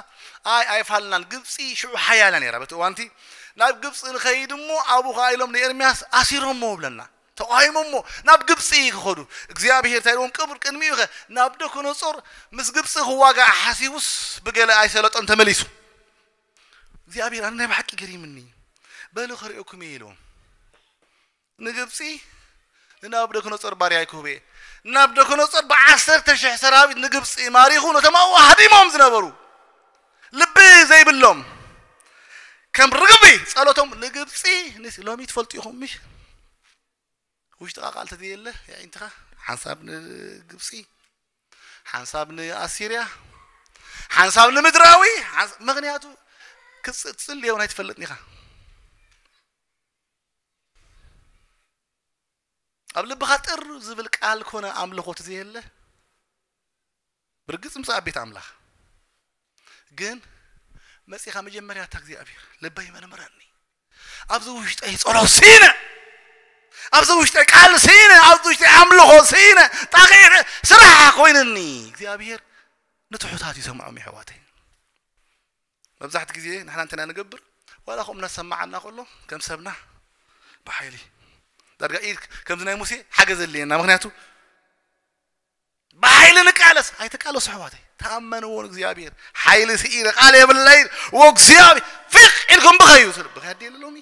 ኣይ ኣይፋልናን። ግብፂ ሽዑ ሓያላ ነይራ በቲ እዋንቲ። ናብ ግብፂ ንኸይድ እሞ ኣብኡ ኸዓ ኢሎም ንኤርምያስ ኣሲሮሞ ብለና፣ ተቋይሞሞ ናብ ግብፂ ክኸዱ። እግዚኣብሔር እንታይ ኢልዎም? ቅብር ቅድሚኡ ኸ ናብደኮነፆር ምስ ግብፂ ክዋጋእ ሓሲቡስ ብገለ ኣይሰለጦን ተመሊሱ። እግዚኣብሔር ኣነ ናይ ብሓቂ ገሪምኒ። በሉ ከርእየኩም እየ ኢልዎም። ንግብፂ ንናቡከደነፆር ባርያ ኣይክህቦ እየ። ናቡከደነፆር ብዓሰርተ ሽሕ ሰራዊት ንግብፂ ማሪኹ ነቶም ኣብኡ ሃዲሞም ዝነበሩ ልቢ ዘይብሎም ከም ርግቢ ጸሎቶም ንግብፂ ንስ-፣ ሎሚ ትፈልጡ ኢኹም ምሽ? ውሽጥኻ ቃል ተዘየለ የዒንትኻ ሓንሳብ ንግብፂ ሓንሳብ ንኣሲርያ ሓንሳብ ንምድራዊ ሓንስ-፣ ምኽንያቱ ክትጽ-፣ ክትጽልዮ እውን ኣይትፈልጥን ኢኻ። ኣብ ልብኻ ጥር ዝብል ቃል ኮነ ኣምልኾ ተዘየለ ብርግጽ ምጽእ ኣብ ቤት ኣምላኽ ግን መጺኻ መጀመርያ እታ እግዚኣብሔር ልበይ መርምረኒ ኣብዚ ውሽጠይ ጸሎት ስኢነ ኣብዚ ውሽጠይ ቃል ስኢነ ኣብዚ ውሽጠይ ኣምልኾ ስኢነ ጣቂዕ ስራሕ ኮይንኒ እግዚኣብሔር ንትሑታት ይሰምዖም የሕዋተይ መብዛሕት ግዜ ንሕና እንተና ንገብር ዋላ ከምኡ እናሰማዓና ከሎ ከም ሰብና ብሓይሊ ዳርጋ ኢድ ከምዚ ናይ ሙሴ ሓገዘልየና ምክንያቱ ብሓይሊ ንቃለስ ኣይትቃለሱ ኣሕዋተይ ተኣመንዎ እግዚኣብሔር ሓይሊ ስኢነ ቃል የብለይን ወእግዚኣብሔር ፊቅ ኢልኩም ብኸዩ ስል ብኸዲ የለ ሎሚ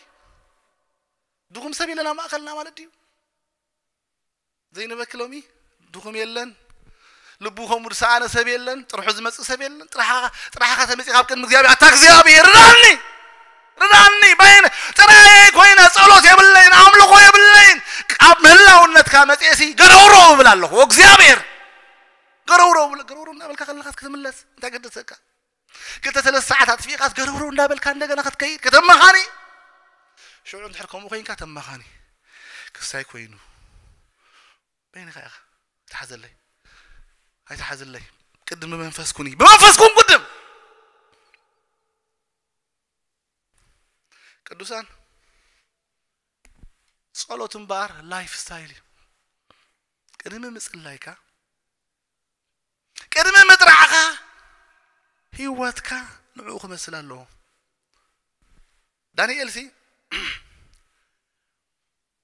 ድኹም ሰብ የለና ማእኸልና ማለት ድዩ ዘይንበኪ ሎሚ ድኹም የለን ልቡ ከምኡ ዝሰኣነ ሰብ የለን ጥርሑ ዝመፅእ ሰብ የለን ጥራሕኻ ተመፂ ካብ ቅድሚ እግዚኣብሔር ኣታ እግዚኣብሔር ርዳኒ ርዳኒ በይነ ጥራየይ ኮይነ ጸሎት የብለይን ኣምልኾ የብለይን ኣብ ምህላውነትካ መፅኤሲ ገረውሮ እብል ኣለኹ እግዚኣብሔር ገረውሮ ገረውሮ እናበልካ ከለኻስ ክትምለስ እንታይ ገደሰካ ክልተ ሰለስተ ሰዓታት ፊቓስ ገረውሮ እንዳበልካ እንደገና ክትከይድ ከተመኻኒ ሽዑ እንድሕር ከምኡ ኮይንካ ተመኻኒ ክሳይ ኮይኑ በይንኻ ኢኻ ኣይትሓዘለይ ኣይትሓዘለይ ቅድም ብመንፈስ ኩኒ ብመንፈስ ኩን ቅድም ቅዱሳን ጸሎት እምበኣር ላይፍ ስታይል እዩ ቅድሚ ምጽላይካ ቅድሚ ምጥራዕኻ ህይወትካ ንዕኡ ክመስል ኣለዎ ዳንኤል ሲ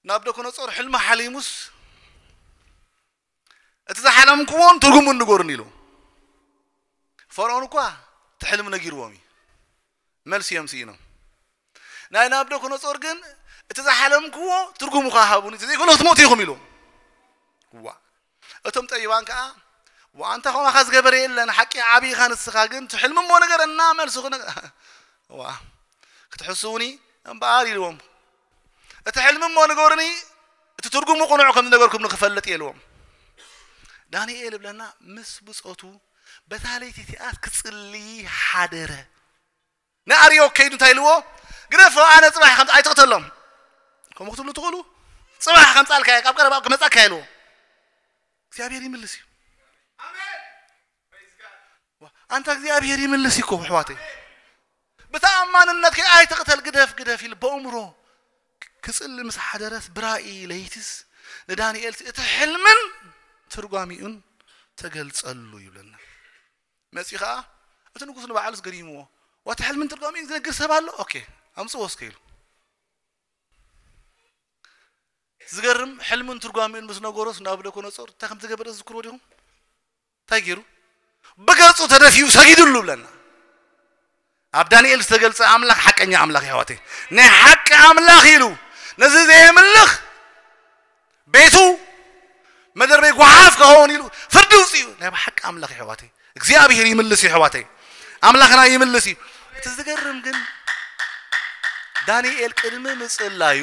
ናቡከደነፆር ሕልሚ ሓሊሙስ እቲ ዝሓለምክዎን ትርጉሙን ንገሩኒ ኢሉ ፈርዖን እኳ እቲ ሕልሚ ነጊርዎም እዩ መልሲ እዮም ስኢኖም ናይ ናቡከደነፆር ግን እቲ ዝሓለምክዎ ትርጉሙ ከዓ ሃቡኒ ዘይኮነ ክትሞቱ ኢኹም ኢሉ ዋ እቶም ጠቢባን ከዓ ዋ ኣንታ ከማኻ ዝገበረ የለን ሓቂ ዓብይኻ ንስኻ ግን ትሕልሚ እሞ ነገረና መልስኹ ዋ ክትሕስውኒ እምበኣር ኢልዎም እቲ ሕልሚ እሞ ንገሩኒ እቲ ትርጉሙ ቅኑዕ ከም ዝነገርኩም ንክፈልጥ የልዎም ዳንኤል እብለና ምስ ብፆቱ በታ ለይቲ እቲኣ ክፅሊ ሓደረ ንኣርዮ ከይዱ እንታይ ኢልዎ ግደፎ ኣነ ፅባሕ ከም ኣይትቕተሎም ከምኡ ክትብሉ ትኽእሉ ፅባሕ ከምፃልካ ካብ ቀረባ ክመፃካ ኢልዎ እግዚኣብሔር ይምልስ እዩ ኣንታ እግዚኣብሔር ይምልስ እዩ ኣሕዋተይ ብተኣማንነት ከ ኣይትቕተል ግደፍ ግደፍ ኢሉ በእምሮ ክፅሊ ምስ ሓደረስ ብራእይ ለይትስ ንዳንኤል እቲ ሕልምን ትርጓሚኡን ተገልጸሉ ይብለና መፂ ከዓ እቲ ንጉስ ንባዕሉስ ገሪምዎ ዋቲ ሕልምን ትርጓሚኡን ዝነግር ሰብ ኣሎ ኦኬ ኣምፅዎ እስከ ኢሉ ዝገርም ሕልምን ትርጓሚኡን ምስ ነገሮስ ናቡከደነፆር እንታይ ከም ዝገበረ ዝዝክርዎ ዲኹም እንታይ ገይሩ ብገፁ ተደፊኡ ሰጊድሉ ብለና ኣብ ዳንኤል ዝተገልፀ ኣምላኽ ሓቀኛ ኣምላኽ ይሕዋተይ ናይ ሓቂ ኣምላኽ ኢሉ ነዚ ዘየምልኽ ቤቱ መደርበይ ጓሓፍ ክኸውን ኢሉ ፍርዲ ውፅኡ ናይ ብሓቂ ኣምላኽ ይሕዋተይ እግዚኣብሔር ይምልስ ይሕዋተይ ኣምላኽና ይምልስ እዩ እቲ ዝገርም ግን ዳንኤል ቅድሚ ምፅላዩ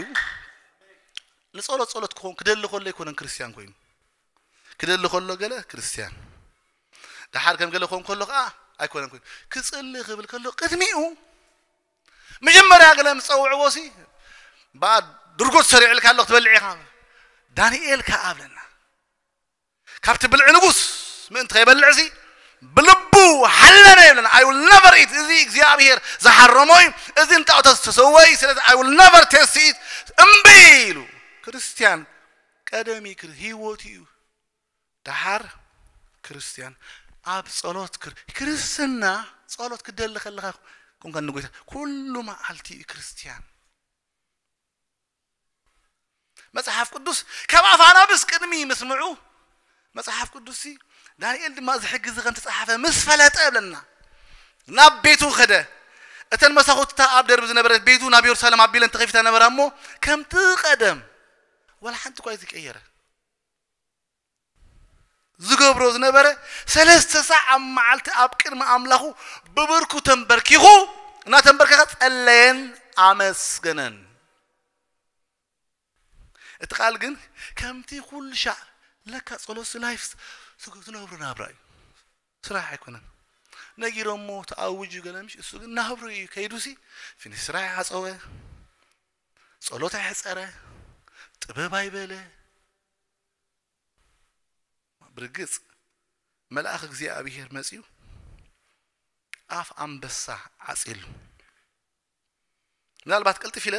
ንፀሎት ፀሎት ክኸውን ክደሊ ከሎ ኣይኮነን ክርስትያን ኮይኑ ክደሊ ከሎ ገለ ክርስትያን ደሓር ከም ገለ ክኾን ከሎ ከዓ ኣይኮነን ኮይኑ ክፅሊ ክብል ከሎ ቅድሚኡ መጀመርያ ገለ ምስ ፀውዕዎ ሲ በኣ ድርጎት ሰሪዕልካ ኣሎ ክትበልዕ ኢኻ ዳንኤል ከዓ ኣብለና ካብቲ ብልዒ ንጉስ ምእንቲ ከይበልዕ ሲ ብልቡ ሓለነ ይብለና I will never eat እዚ እግዚኣብሔር ዝሓረሞ እዩ እዚ ንጣዖታት ዝተሰወ እዩ ስለዚ I will never taste it እምቢ ኢሉ ክርስትያን ቀደሚ ህይወቱ እዩ ደሓር ክርስትያን ኣብ ጸሎት ክር-፣ ክርስትና ጸሎት ክደሊ ከለኻ ኮንካ ንጎይታ ኩሉ መዓልቲ እዩ ክርስትያን። መጽሓፍ ቅዱስ ካብ ኣፍ ኣናብስ ቅድሚ ምስምዑ መጽሓፍ ቅዱስ ሲ ዳንኤል ድማ እዚ ሕጊ እዚ ከም ተጻሓፈ ምስ ፈለጠ እብለና ናብ ቤቱ ኸደ። እተን መሳኹትታ ኣብ ደርቢ ዝነበረት ቤቱ ናብ የሩሳሌም ኣቢለን ተኸፊታ ነበራ እሞ ከምቲ ቀደም ወላ ሓንቲ እኳ ዝቀየረ ዝገብሮ ዝነበረ ሰለስተ ሳዕ ኣብ መዓልቲ ኣብ ቅድሚ ኣምላኹ ብብርኩ ተንበርኪኹ እናተንበርከኸ ጸለየን ኣመስገነን። እቲ ቃል ግን ከምቲ ኩሉ ሻዕ ለካ ጸሎት ላይፍ ትነብሩ ናብራ እዩ። ስራሕ ኣይኮነን። ነጊሮሞ ተኣውጁ ገለ ምሽ እሱ ግን ናብሩ እዩ። ከይዱሲ ፊኒሽ ስራሕ ይሓጸወ፣ ጸሎት ኣይሕጸረ፣ ጥበብ ኣይበለ። ብርግጽ መልኣኽ እግዚኣብሔር መጺኡ ኣፍ ኣንበሳ ዓጺሉ። ምናልባት ቅልጥፍ ኢለ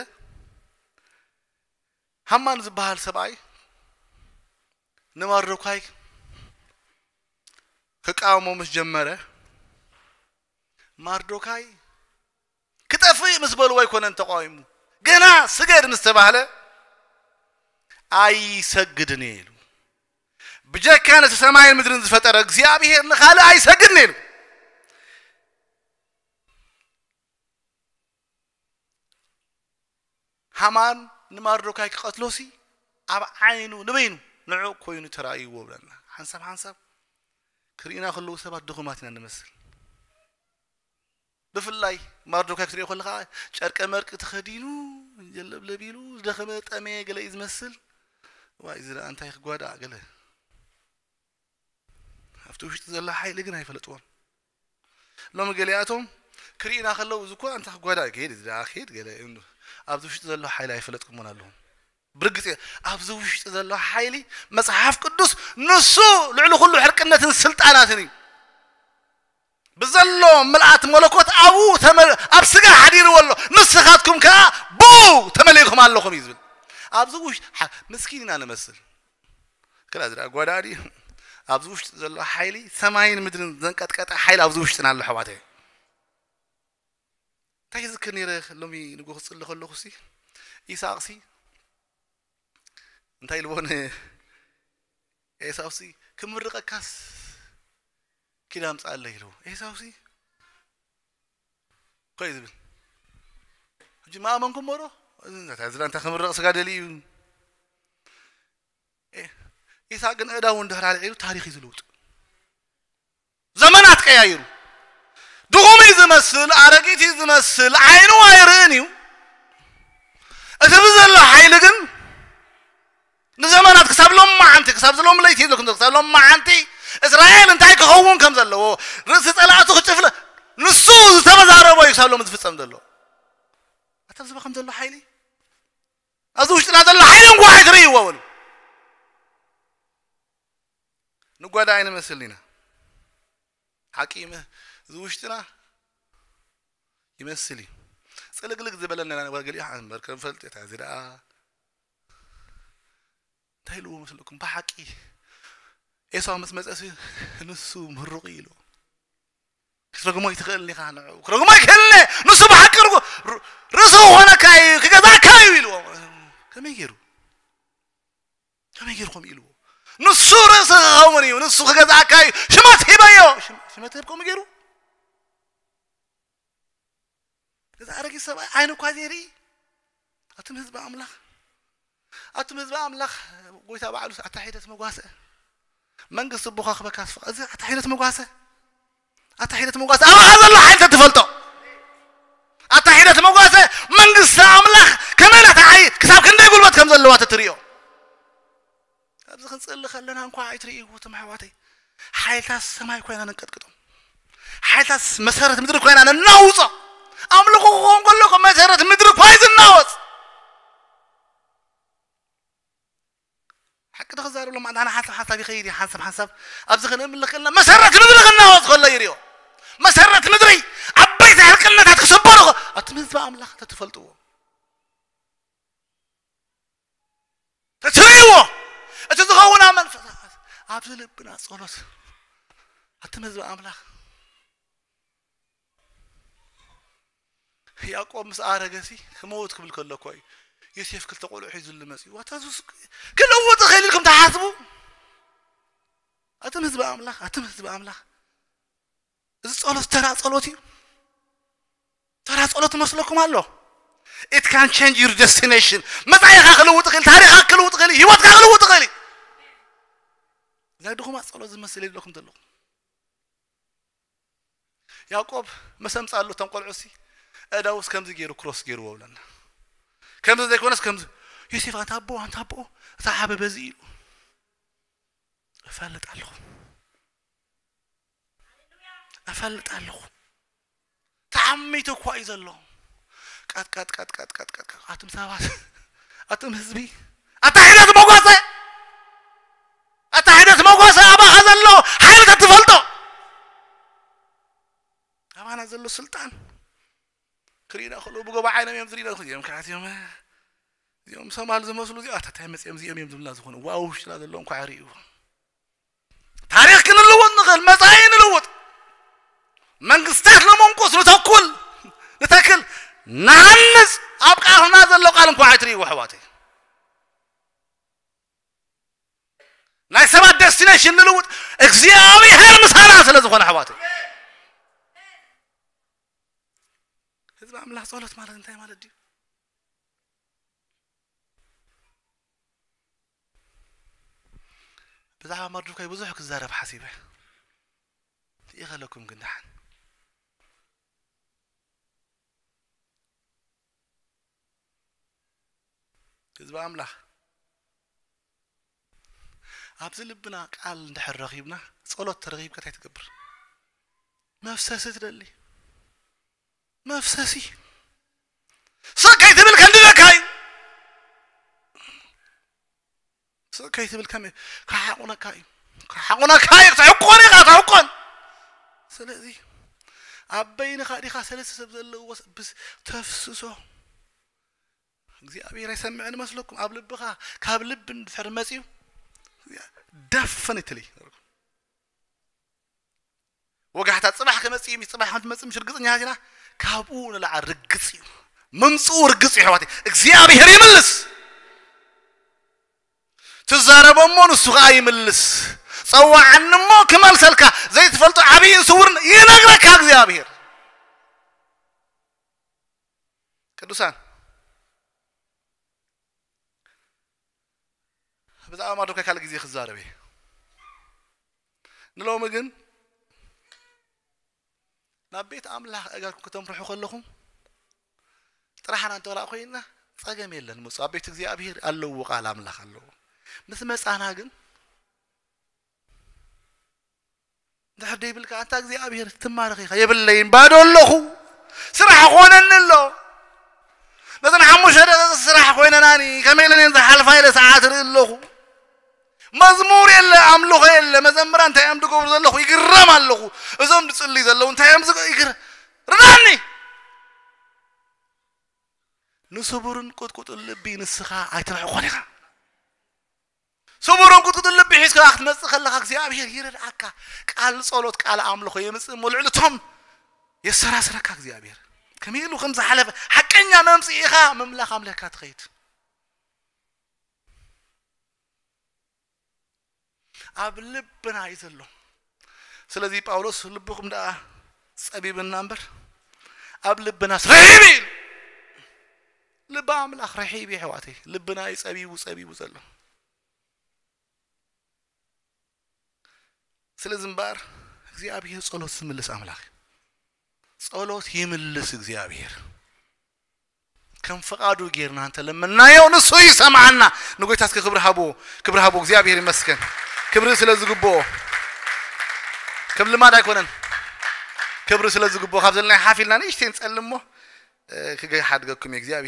ሃማን ዝበሃል ሰብኣይ ንማርዶካይ ክቃወሞ ምስ ጀመረ ማርዶካይ ክጠፍእ ምስ በልዎ ኣይኮነን ተቃዊሙ። ገና ስገድ ምስ ተባህለ ኣይሰግድን እየ ኢሉ። ብጀካ ነቲ ሰማይን ምድርን ዝፈጠረ እግዚኣብሔር ንኻልእ ኣይሰግድን እየ ኢሉ። ሃማን ንማርዶካይ ክቐትሎሲ ኣብ ዓይኑ ንበይኑ ንዑ ኮይኑ ተራእይዎ ብለና። ሓንሳብ ሓንሳብ ክርእዩና ከለዉ ሰባት ድኹማት ኢና ንመስል። ብፍላይ ማርዶካይ ክትሪኦ ከለኻ ጨርቀ መርቂ ተኸዲኑ ጀለብለብ ኢሉ ዝደኸመ ጠመየ ገለ እዩ ዝመስል። ዋይ እዚ ደኣ እንታይ ክጓዳእ ገለ ኣብቲ ውሽጢ ዘሎ ሓይሊ ግን ኣይፈለጥዎን። ሎሚ ገሊኣቶም ክርእዩና ከለዉ እዚ እኮ እንታይ ክጓዳእ ገይድ እዚ ደኣ ከይድ ገለ እዮም። ኣብዚ ውሽጢ ዘሎ ሓይሊ ኣይፈለጥኩሞን ኣለኹም። ብርግጽ እየ፣ ኣብዚ ውሽጢ ዘሎ ሓይሊ መጽሓፍ ቅዱስ ንሱ ልዕሊ ኩሉ ሕርቅነትን ስልጣናትን እዩ። ብዘሎ ምልኣት መለኮት ኣብኡ ተመ-፣ ኣብ ስጋ ሓዲርዎ ኣሎ። ንስኻትኩም ከኣ ብኡ ተመሊእኩም ኣለኹም እዩ ዝብል። ኣብዚ ውሽጢ ሓ-፣ ምስኪን ኢና ንመስል። ክላ ዝዳ ጓዳ ድዩ? ኣብዚ ውሽጢ ዘሎ ሓይሊ ሰማይን ምድርን ዘንቀጥቀጠ ሓይሊ ኣብዚ ውሽጥና ኣሎ ኣሕዋተይ። እንታይ ይዝክር ነይረ ሎሚ ንጎ ክጽሊ ከለኹ ሲ ኢሳቕ ሲ እንታይ ኢልዎ ንኤሳው ሲ ክምርቐካስ ኪዳ ኣምጻለይ ኢልዎ። ኤሳው ሲ ኮይ ዝብል ሕጂ ማእመንኩም ዶ? እዚ እንታይ ክምርቕ ስጋ ደልዩ እዩ። ኤ-፣ ኢሳቅ ግን ኣእዳዉ እንድሕር ኣልዒሉ ታሪኽ እዩ ዝልውጥ። ዘመናት ቀያይሩ። ድኹም እዩ ዝመስል፣ ኣረጊት እዩ ዝመስል፣ ዓይኑ ኣይርእን እዩ። እቲ ብዘሎ ሓይሊ ግን ንዘመናት ክሳብ ሎማዓንቲ፣ ክሳብ ዝሎም ለይቲ ይብለኩም ዘሎ፣ ክሳብ ሎማዓንቲ እስራኤል እንታይ ክኸውን ከም ዘለዎ፣ ርእሲ ጸላእቱ ክጭፍለ፣ ንሱ ዝተመዛረቦ እዩ ክሳብ ሎም ዝፍጸም ዘሎ። ኣታ ዝባ ከም ዘሎ ሓይሊ፣ ኣብዚ ውሽጥና ዘሎ ሓይሊ እንኳ ኣይትርእይዎ በሉ። ንጓዳ ኣይንመስል ኢና። ሓቂ ይመ-፣ እዚ ውሽጥና ይመስል እዩ። ጽልግልግ ዝበለና ኢና፣ ወላ ገሊኡ እምበር ከም ፈልጥ እታ እዚ ደኣ እንታይ ኢልዎ መስለኩም? ብሓቂ ኤሳው ምስ መጸሲ ንሱ ምሩቕ እዩ ኢልዎ። ክትረግሞ ኣይትኽእልን ኢኻ ንዕኡ። ክረግሞ ኣይክእልን እየ። ንሱ ብሓቂ ርጉ-፣ ር-፣ ርእሲ ክኾነካ እዩ፣ ክገዛእካ እዩ ኢልዎ። ከመይ ገይሩ? ከመይ ገይርኩም ኢልዎ? ንሱ ርእሲ ክኸውን እዩ፣ ንሱ ክገዛእካ እዩ። ሽመት ሂበዮ። ሽም-፣ ሽመት ሂብኩም ገይሩ? እዚ ኣረጊት ሰብኣይ ዓይኑ እኳ ዘይርኢ። ኣቱም ህዝቢ ኣምላኽ፣ ኣቱም ህዝቢ ኣምላኽ፣ ጎይታ ባዕሉ ኣታ ሒደት መጓሰ። መንግስቲ ኣቦኻ ክበካ ስፍቕ። እዚ ኣታ ሒደት መጓሰ። ኣታ ሒደት መጓሰ። ኣባኻ ዘሎ ሓይሊ ተትፈልጦ። ኣታ ሒደት መጓሰ መንግስቲ ኣምላኽ ከመይ ናታ ዓይ-፣ ክሳብ ክንደይ ጉልበት ከም ዘለዋ ተትርእዮ። ኣብዚ ክንጽሊ ከለና እንኳ ኣይትርእይዎ፣ እቶም ኣሕዋተይ። ሓይልታት ሰማይ ኮይና ነንቀጥቅጦም። ሓይልታት መሰረት ምድሪ ኮይና ነናውጾ። ኣምልኾ ክኸውን ከሎ እኮ መሰረት ምድሪ እኳ እዩ ዝናወጽ። ሓቂ ተኸዛረብሎም፣ ኣንታ ሓንሳብ ሓንሳብ ይኸይድ እዩ፣ ሓንሳብ ሓንሳብ ኣብዚ ክንምልኽ ከለና መሰረት ምድሪ ክናወጽ ከሎ ይርእዮ። መሰረት ምድሪ ዓበይቲ ሕርቅነታት ክስበሩ ከ-፣ ኣቱም ህዝቢ ኣምላኽ ተትፈልጥዎ። ተትርእይዎ። እቲ ዝኸውን ኣብ መንፈስ፣ ኣብዚ ልብና ጸሎት ኣቱም ህዝቢ ኣምላኽ፣ ያዕቆብ ምስ ኣረገሲ ክመውት ክብል ከሎ እኮ እዩ ዮሴፍ ክልተ ቆልዑ ሒዙሉ መፂኡ። ዋታ ዙስ ክለውጥ ይኽእል ኢልኩም ትሓስቡ? ኣቱም ህዝቢ ኣምላኽ፣ ኣቱም ህዝቢ ኣምላኽ፣ እዚ ጸሎት ተራ ጸሎት እዩ። ተራ ጸሎት መስለኩም ኣሎ? It can change your destination. መጻኢኻ ክልውጥ ይኽእል፣ ታሪኻ ክልውጥ ይኽእል፣ ህይወትካ ክልውጥ ይኽእል። ናይ ድኹማት ጸሎት ዝመስል የለኩም ዘለኹም። ያዕቆብ መሰምጻ ኣሎ እቶም ቆልዑ ሲ፣ እዳውስ ከምዚ ገይሩ ክሮስ ገይርዎ ብለና። ከምዚ ዘይኮነስ ከምዚ፣ ዮሴፍ፣ ኣንታ ኣቦ፣ ኣንታ ኣቦ፣ እቲ ዓበ በዚ ኢሉ። እፈልጥ ኣለኹ። እፈልጥ ኣለኹ። ተዓሚቱ እኳ እዩ ዘሎ። ቀጥቀጥ፣ ቀጥቀጥ፣ ቀጥቀጥ፣ ቀጥቀጥ። ኣቱም ሰባት፣ ኣቱም ህዝቢ፣ ኣታ ሒደት መጓሰ፣ ኣታ ሒደት መጓሰ ኣባኻ ዘሎ ሓይልታት ትፈልጦ። ኣባና ዘሎ ስልጣን ክሪእና ከለዉ ብጎባ ዓይኖም እዮም ዝሪእና። እዚኦም ከዓት እዮም፣ እዚኦም ሶማል ዝመስሉ እዚኣታ እንታይ መፅኦም እዚኦም እዮም ዝብልና ዝኾነ። ዋው ውሽጥና ዘለዎም ከዓ ርእዩ። ታሪኽ ክንልውጥ ንኽእል፣ መጻኢ ንልውጥ፣ መንግስታት ንመንቁስ፣ ንተኩል፣ ንተክል፣ ንሃንጽ። ኣብ ቃልና ዘሎ ቃል እንኳ ኣይትርእይዎ ኣሕዋተይ። ናይ ሰባት ደስቲኔሽን ንልውጥ፣ እግዚኣብሔር ምሳና ስለ ዝኾነ ኣሕዋተይ። ህዝቢ ኣምላኽ ጸሎት ማለት እንታይ ማለት ድዩ? ብዛዕባ መርዶካይ ብዙሕ ክዛረብ ሓሲበ። ይኸለኩም ግን ደሓን። ህዝቢ ኣምላኽ፣ ኣብዚ ልብና ቃል እንድሕር ረኺብና፣ ጸሎት ተረኺብካ እንታይ ትገብር? መፍሰሲ ትደሊ። መፍሰሲ። ስቕ ከይትብል ከንድደካ እዩ። ስቕ ከይትብል ከመይ? ክሓቑነካ እዩ። ክሓቑነካ እዩ። ክትሕቆን ኢኻ፣ ትሕቆን። ስለዚ ኣብ በይንኻ ዲኻ ሰለስተ ሰብ ዘለዎ ስ-፣ ብስ-፣ ተፍስሶ። እግዚኣብሔር ኣይሰምዕን መስለኩም? ኣብ ልብኻ፣ ካብ ልቢ እንድሕር መፅዩ፣ definitely። ወጋሕታ ጽባሕ ክመጽእ እዩ፣ ጽባሕ ከም ትመጽእ ምሽ ርግጽኛታት ኢና። ካብኡ ንላዕሊ ርግጽ እዩ። ምምጽኡ ርግጽ እዩ፣ ኣሕዋተይ። እግዚኣብሔር ይምልስ። ትዛረቦ እሞ ንሱ ኸኣ ይምልስ። ጸዋዓኒ እሞ ክመልሰልካ። ዘይትፈልጦ ዓብይን ስውርን ይነግረካ እግዚኣብሔር። ቅዱሳን፣ ብዛዕባ መርዶካይ ካልእ ግዜ ክዛረብ እየ። ንሎሚ ግን ናብ ቤት ኣምላኽ እገርኩም ከተምርሑ ከለኹም ጥራሕና እንተ ወላ ኮይንና ጸገም የለን። ምጹ ኣብ ቤት እግዚኣብሔር ኣለዎ፣ ቃል ኣምላኽ ኣለዎ። ምስ መጻና ግን ድሕር ደይብልካ ኣንታ እግዚኣብሔር ትማረኽ ኢኻ። የብለይን፣ ባዶ ኣለኹ፣ ስራሕ ኾነኒ ኣሎ። ነዘን ሓሙሽተ ደቂቕ ስራሕ ኮይነናኒ ከመይ ኢለን እየን ዝሓልፋ ኢለ ሰዓት ርኢ ኣለኹ። መዝሙር የለ፣ ኣምልኾ የለ፣ መዘምራን እንታይ እዮም ዝገብሩ ዘለኹ ይግረም ኣለኹ። እዞም ዝጽልዩ ዘለዉ እንታይ እዮም ዝገ-፣ ይግረ-፣ ርዳኒ። ንስቡርን ቁጥቁጥን ልቢ ንስኻ ኣይትርሕቆን ኢኻ። ስቡርን ቁጥቁጥን ልቢ ሒዝካ ክትመጽእ ከለኻ እግዚኣብሔር ይረድኣካ። ቃል ጸሎት፣ ቃል ኣምልኾ የምጽእ እሞ ልዕሊ እቶም የሰራስረካ እግዚኣብሔር። ከመይ ኢሉ ከም ዝሓለፈ ሓቀኛ መምጽኢኻ ምምላኽ ኣምለካ ትኸይድ። ኣብ ልብና እዩ ዘሎ። ስለዚ ጳውሎስ ልብኹም ደኣ ጸቢብና እምበር ኣብ ልብናስ ርሒብ እዩ ኢሉ። ልቢ ኣምላኽ ርሒብ እዩ ኣሕዋተይ። ልብና እዩ ጸቢቡ፣ ጸቢቡ ዘሎ። ስለዚ እምበኣር እግዚኣብሔር ጸሎት ዝምልስ ኣምላኽ እዩ። ጸሎት ይምልስ እግዚኣብሔር። ከም ፍቓዱ ጌርና እንተለመናዮ ንሱ ይሰምዓና። ንጎይታ እስኪ ክብሪ ሃብዎ፣ ክብሪ ሃብዎ። እግዚኣብሔር ይመስገን። ክብሪ ስለ ዝግብኦ። ከም ልማድ ኣይኮነን። ክብሪ ስለ ዝግብኦ። ካብ ዘለና ሓፍ ኢልና ንእሽተይ ንጸሊ እሞ፣ እ፣ ክገሓድገኩም እየ እግዚኣብሔር።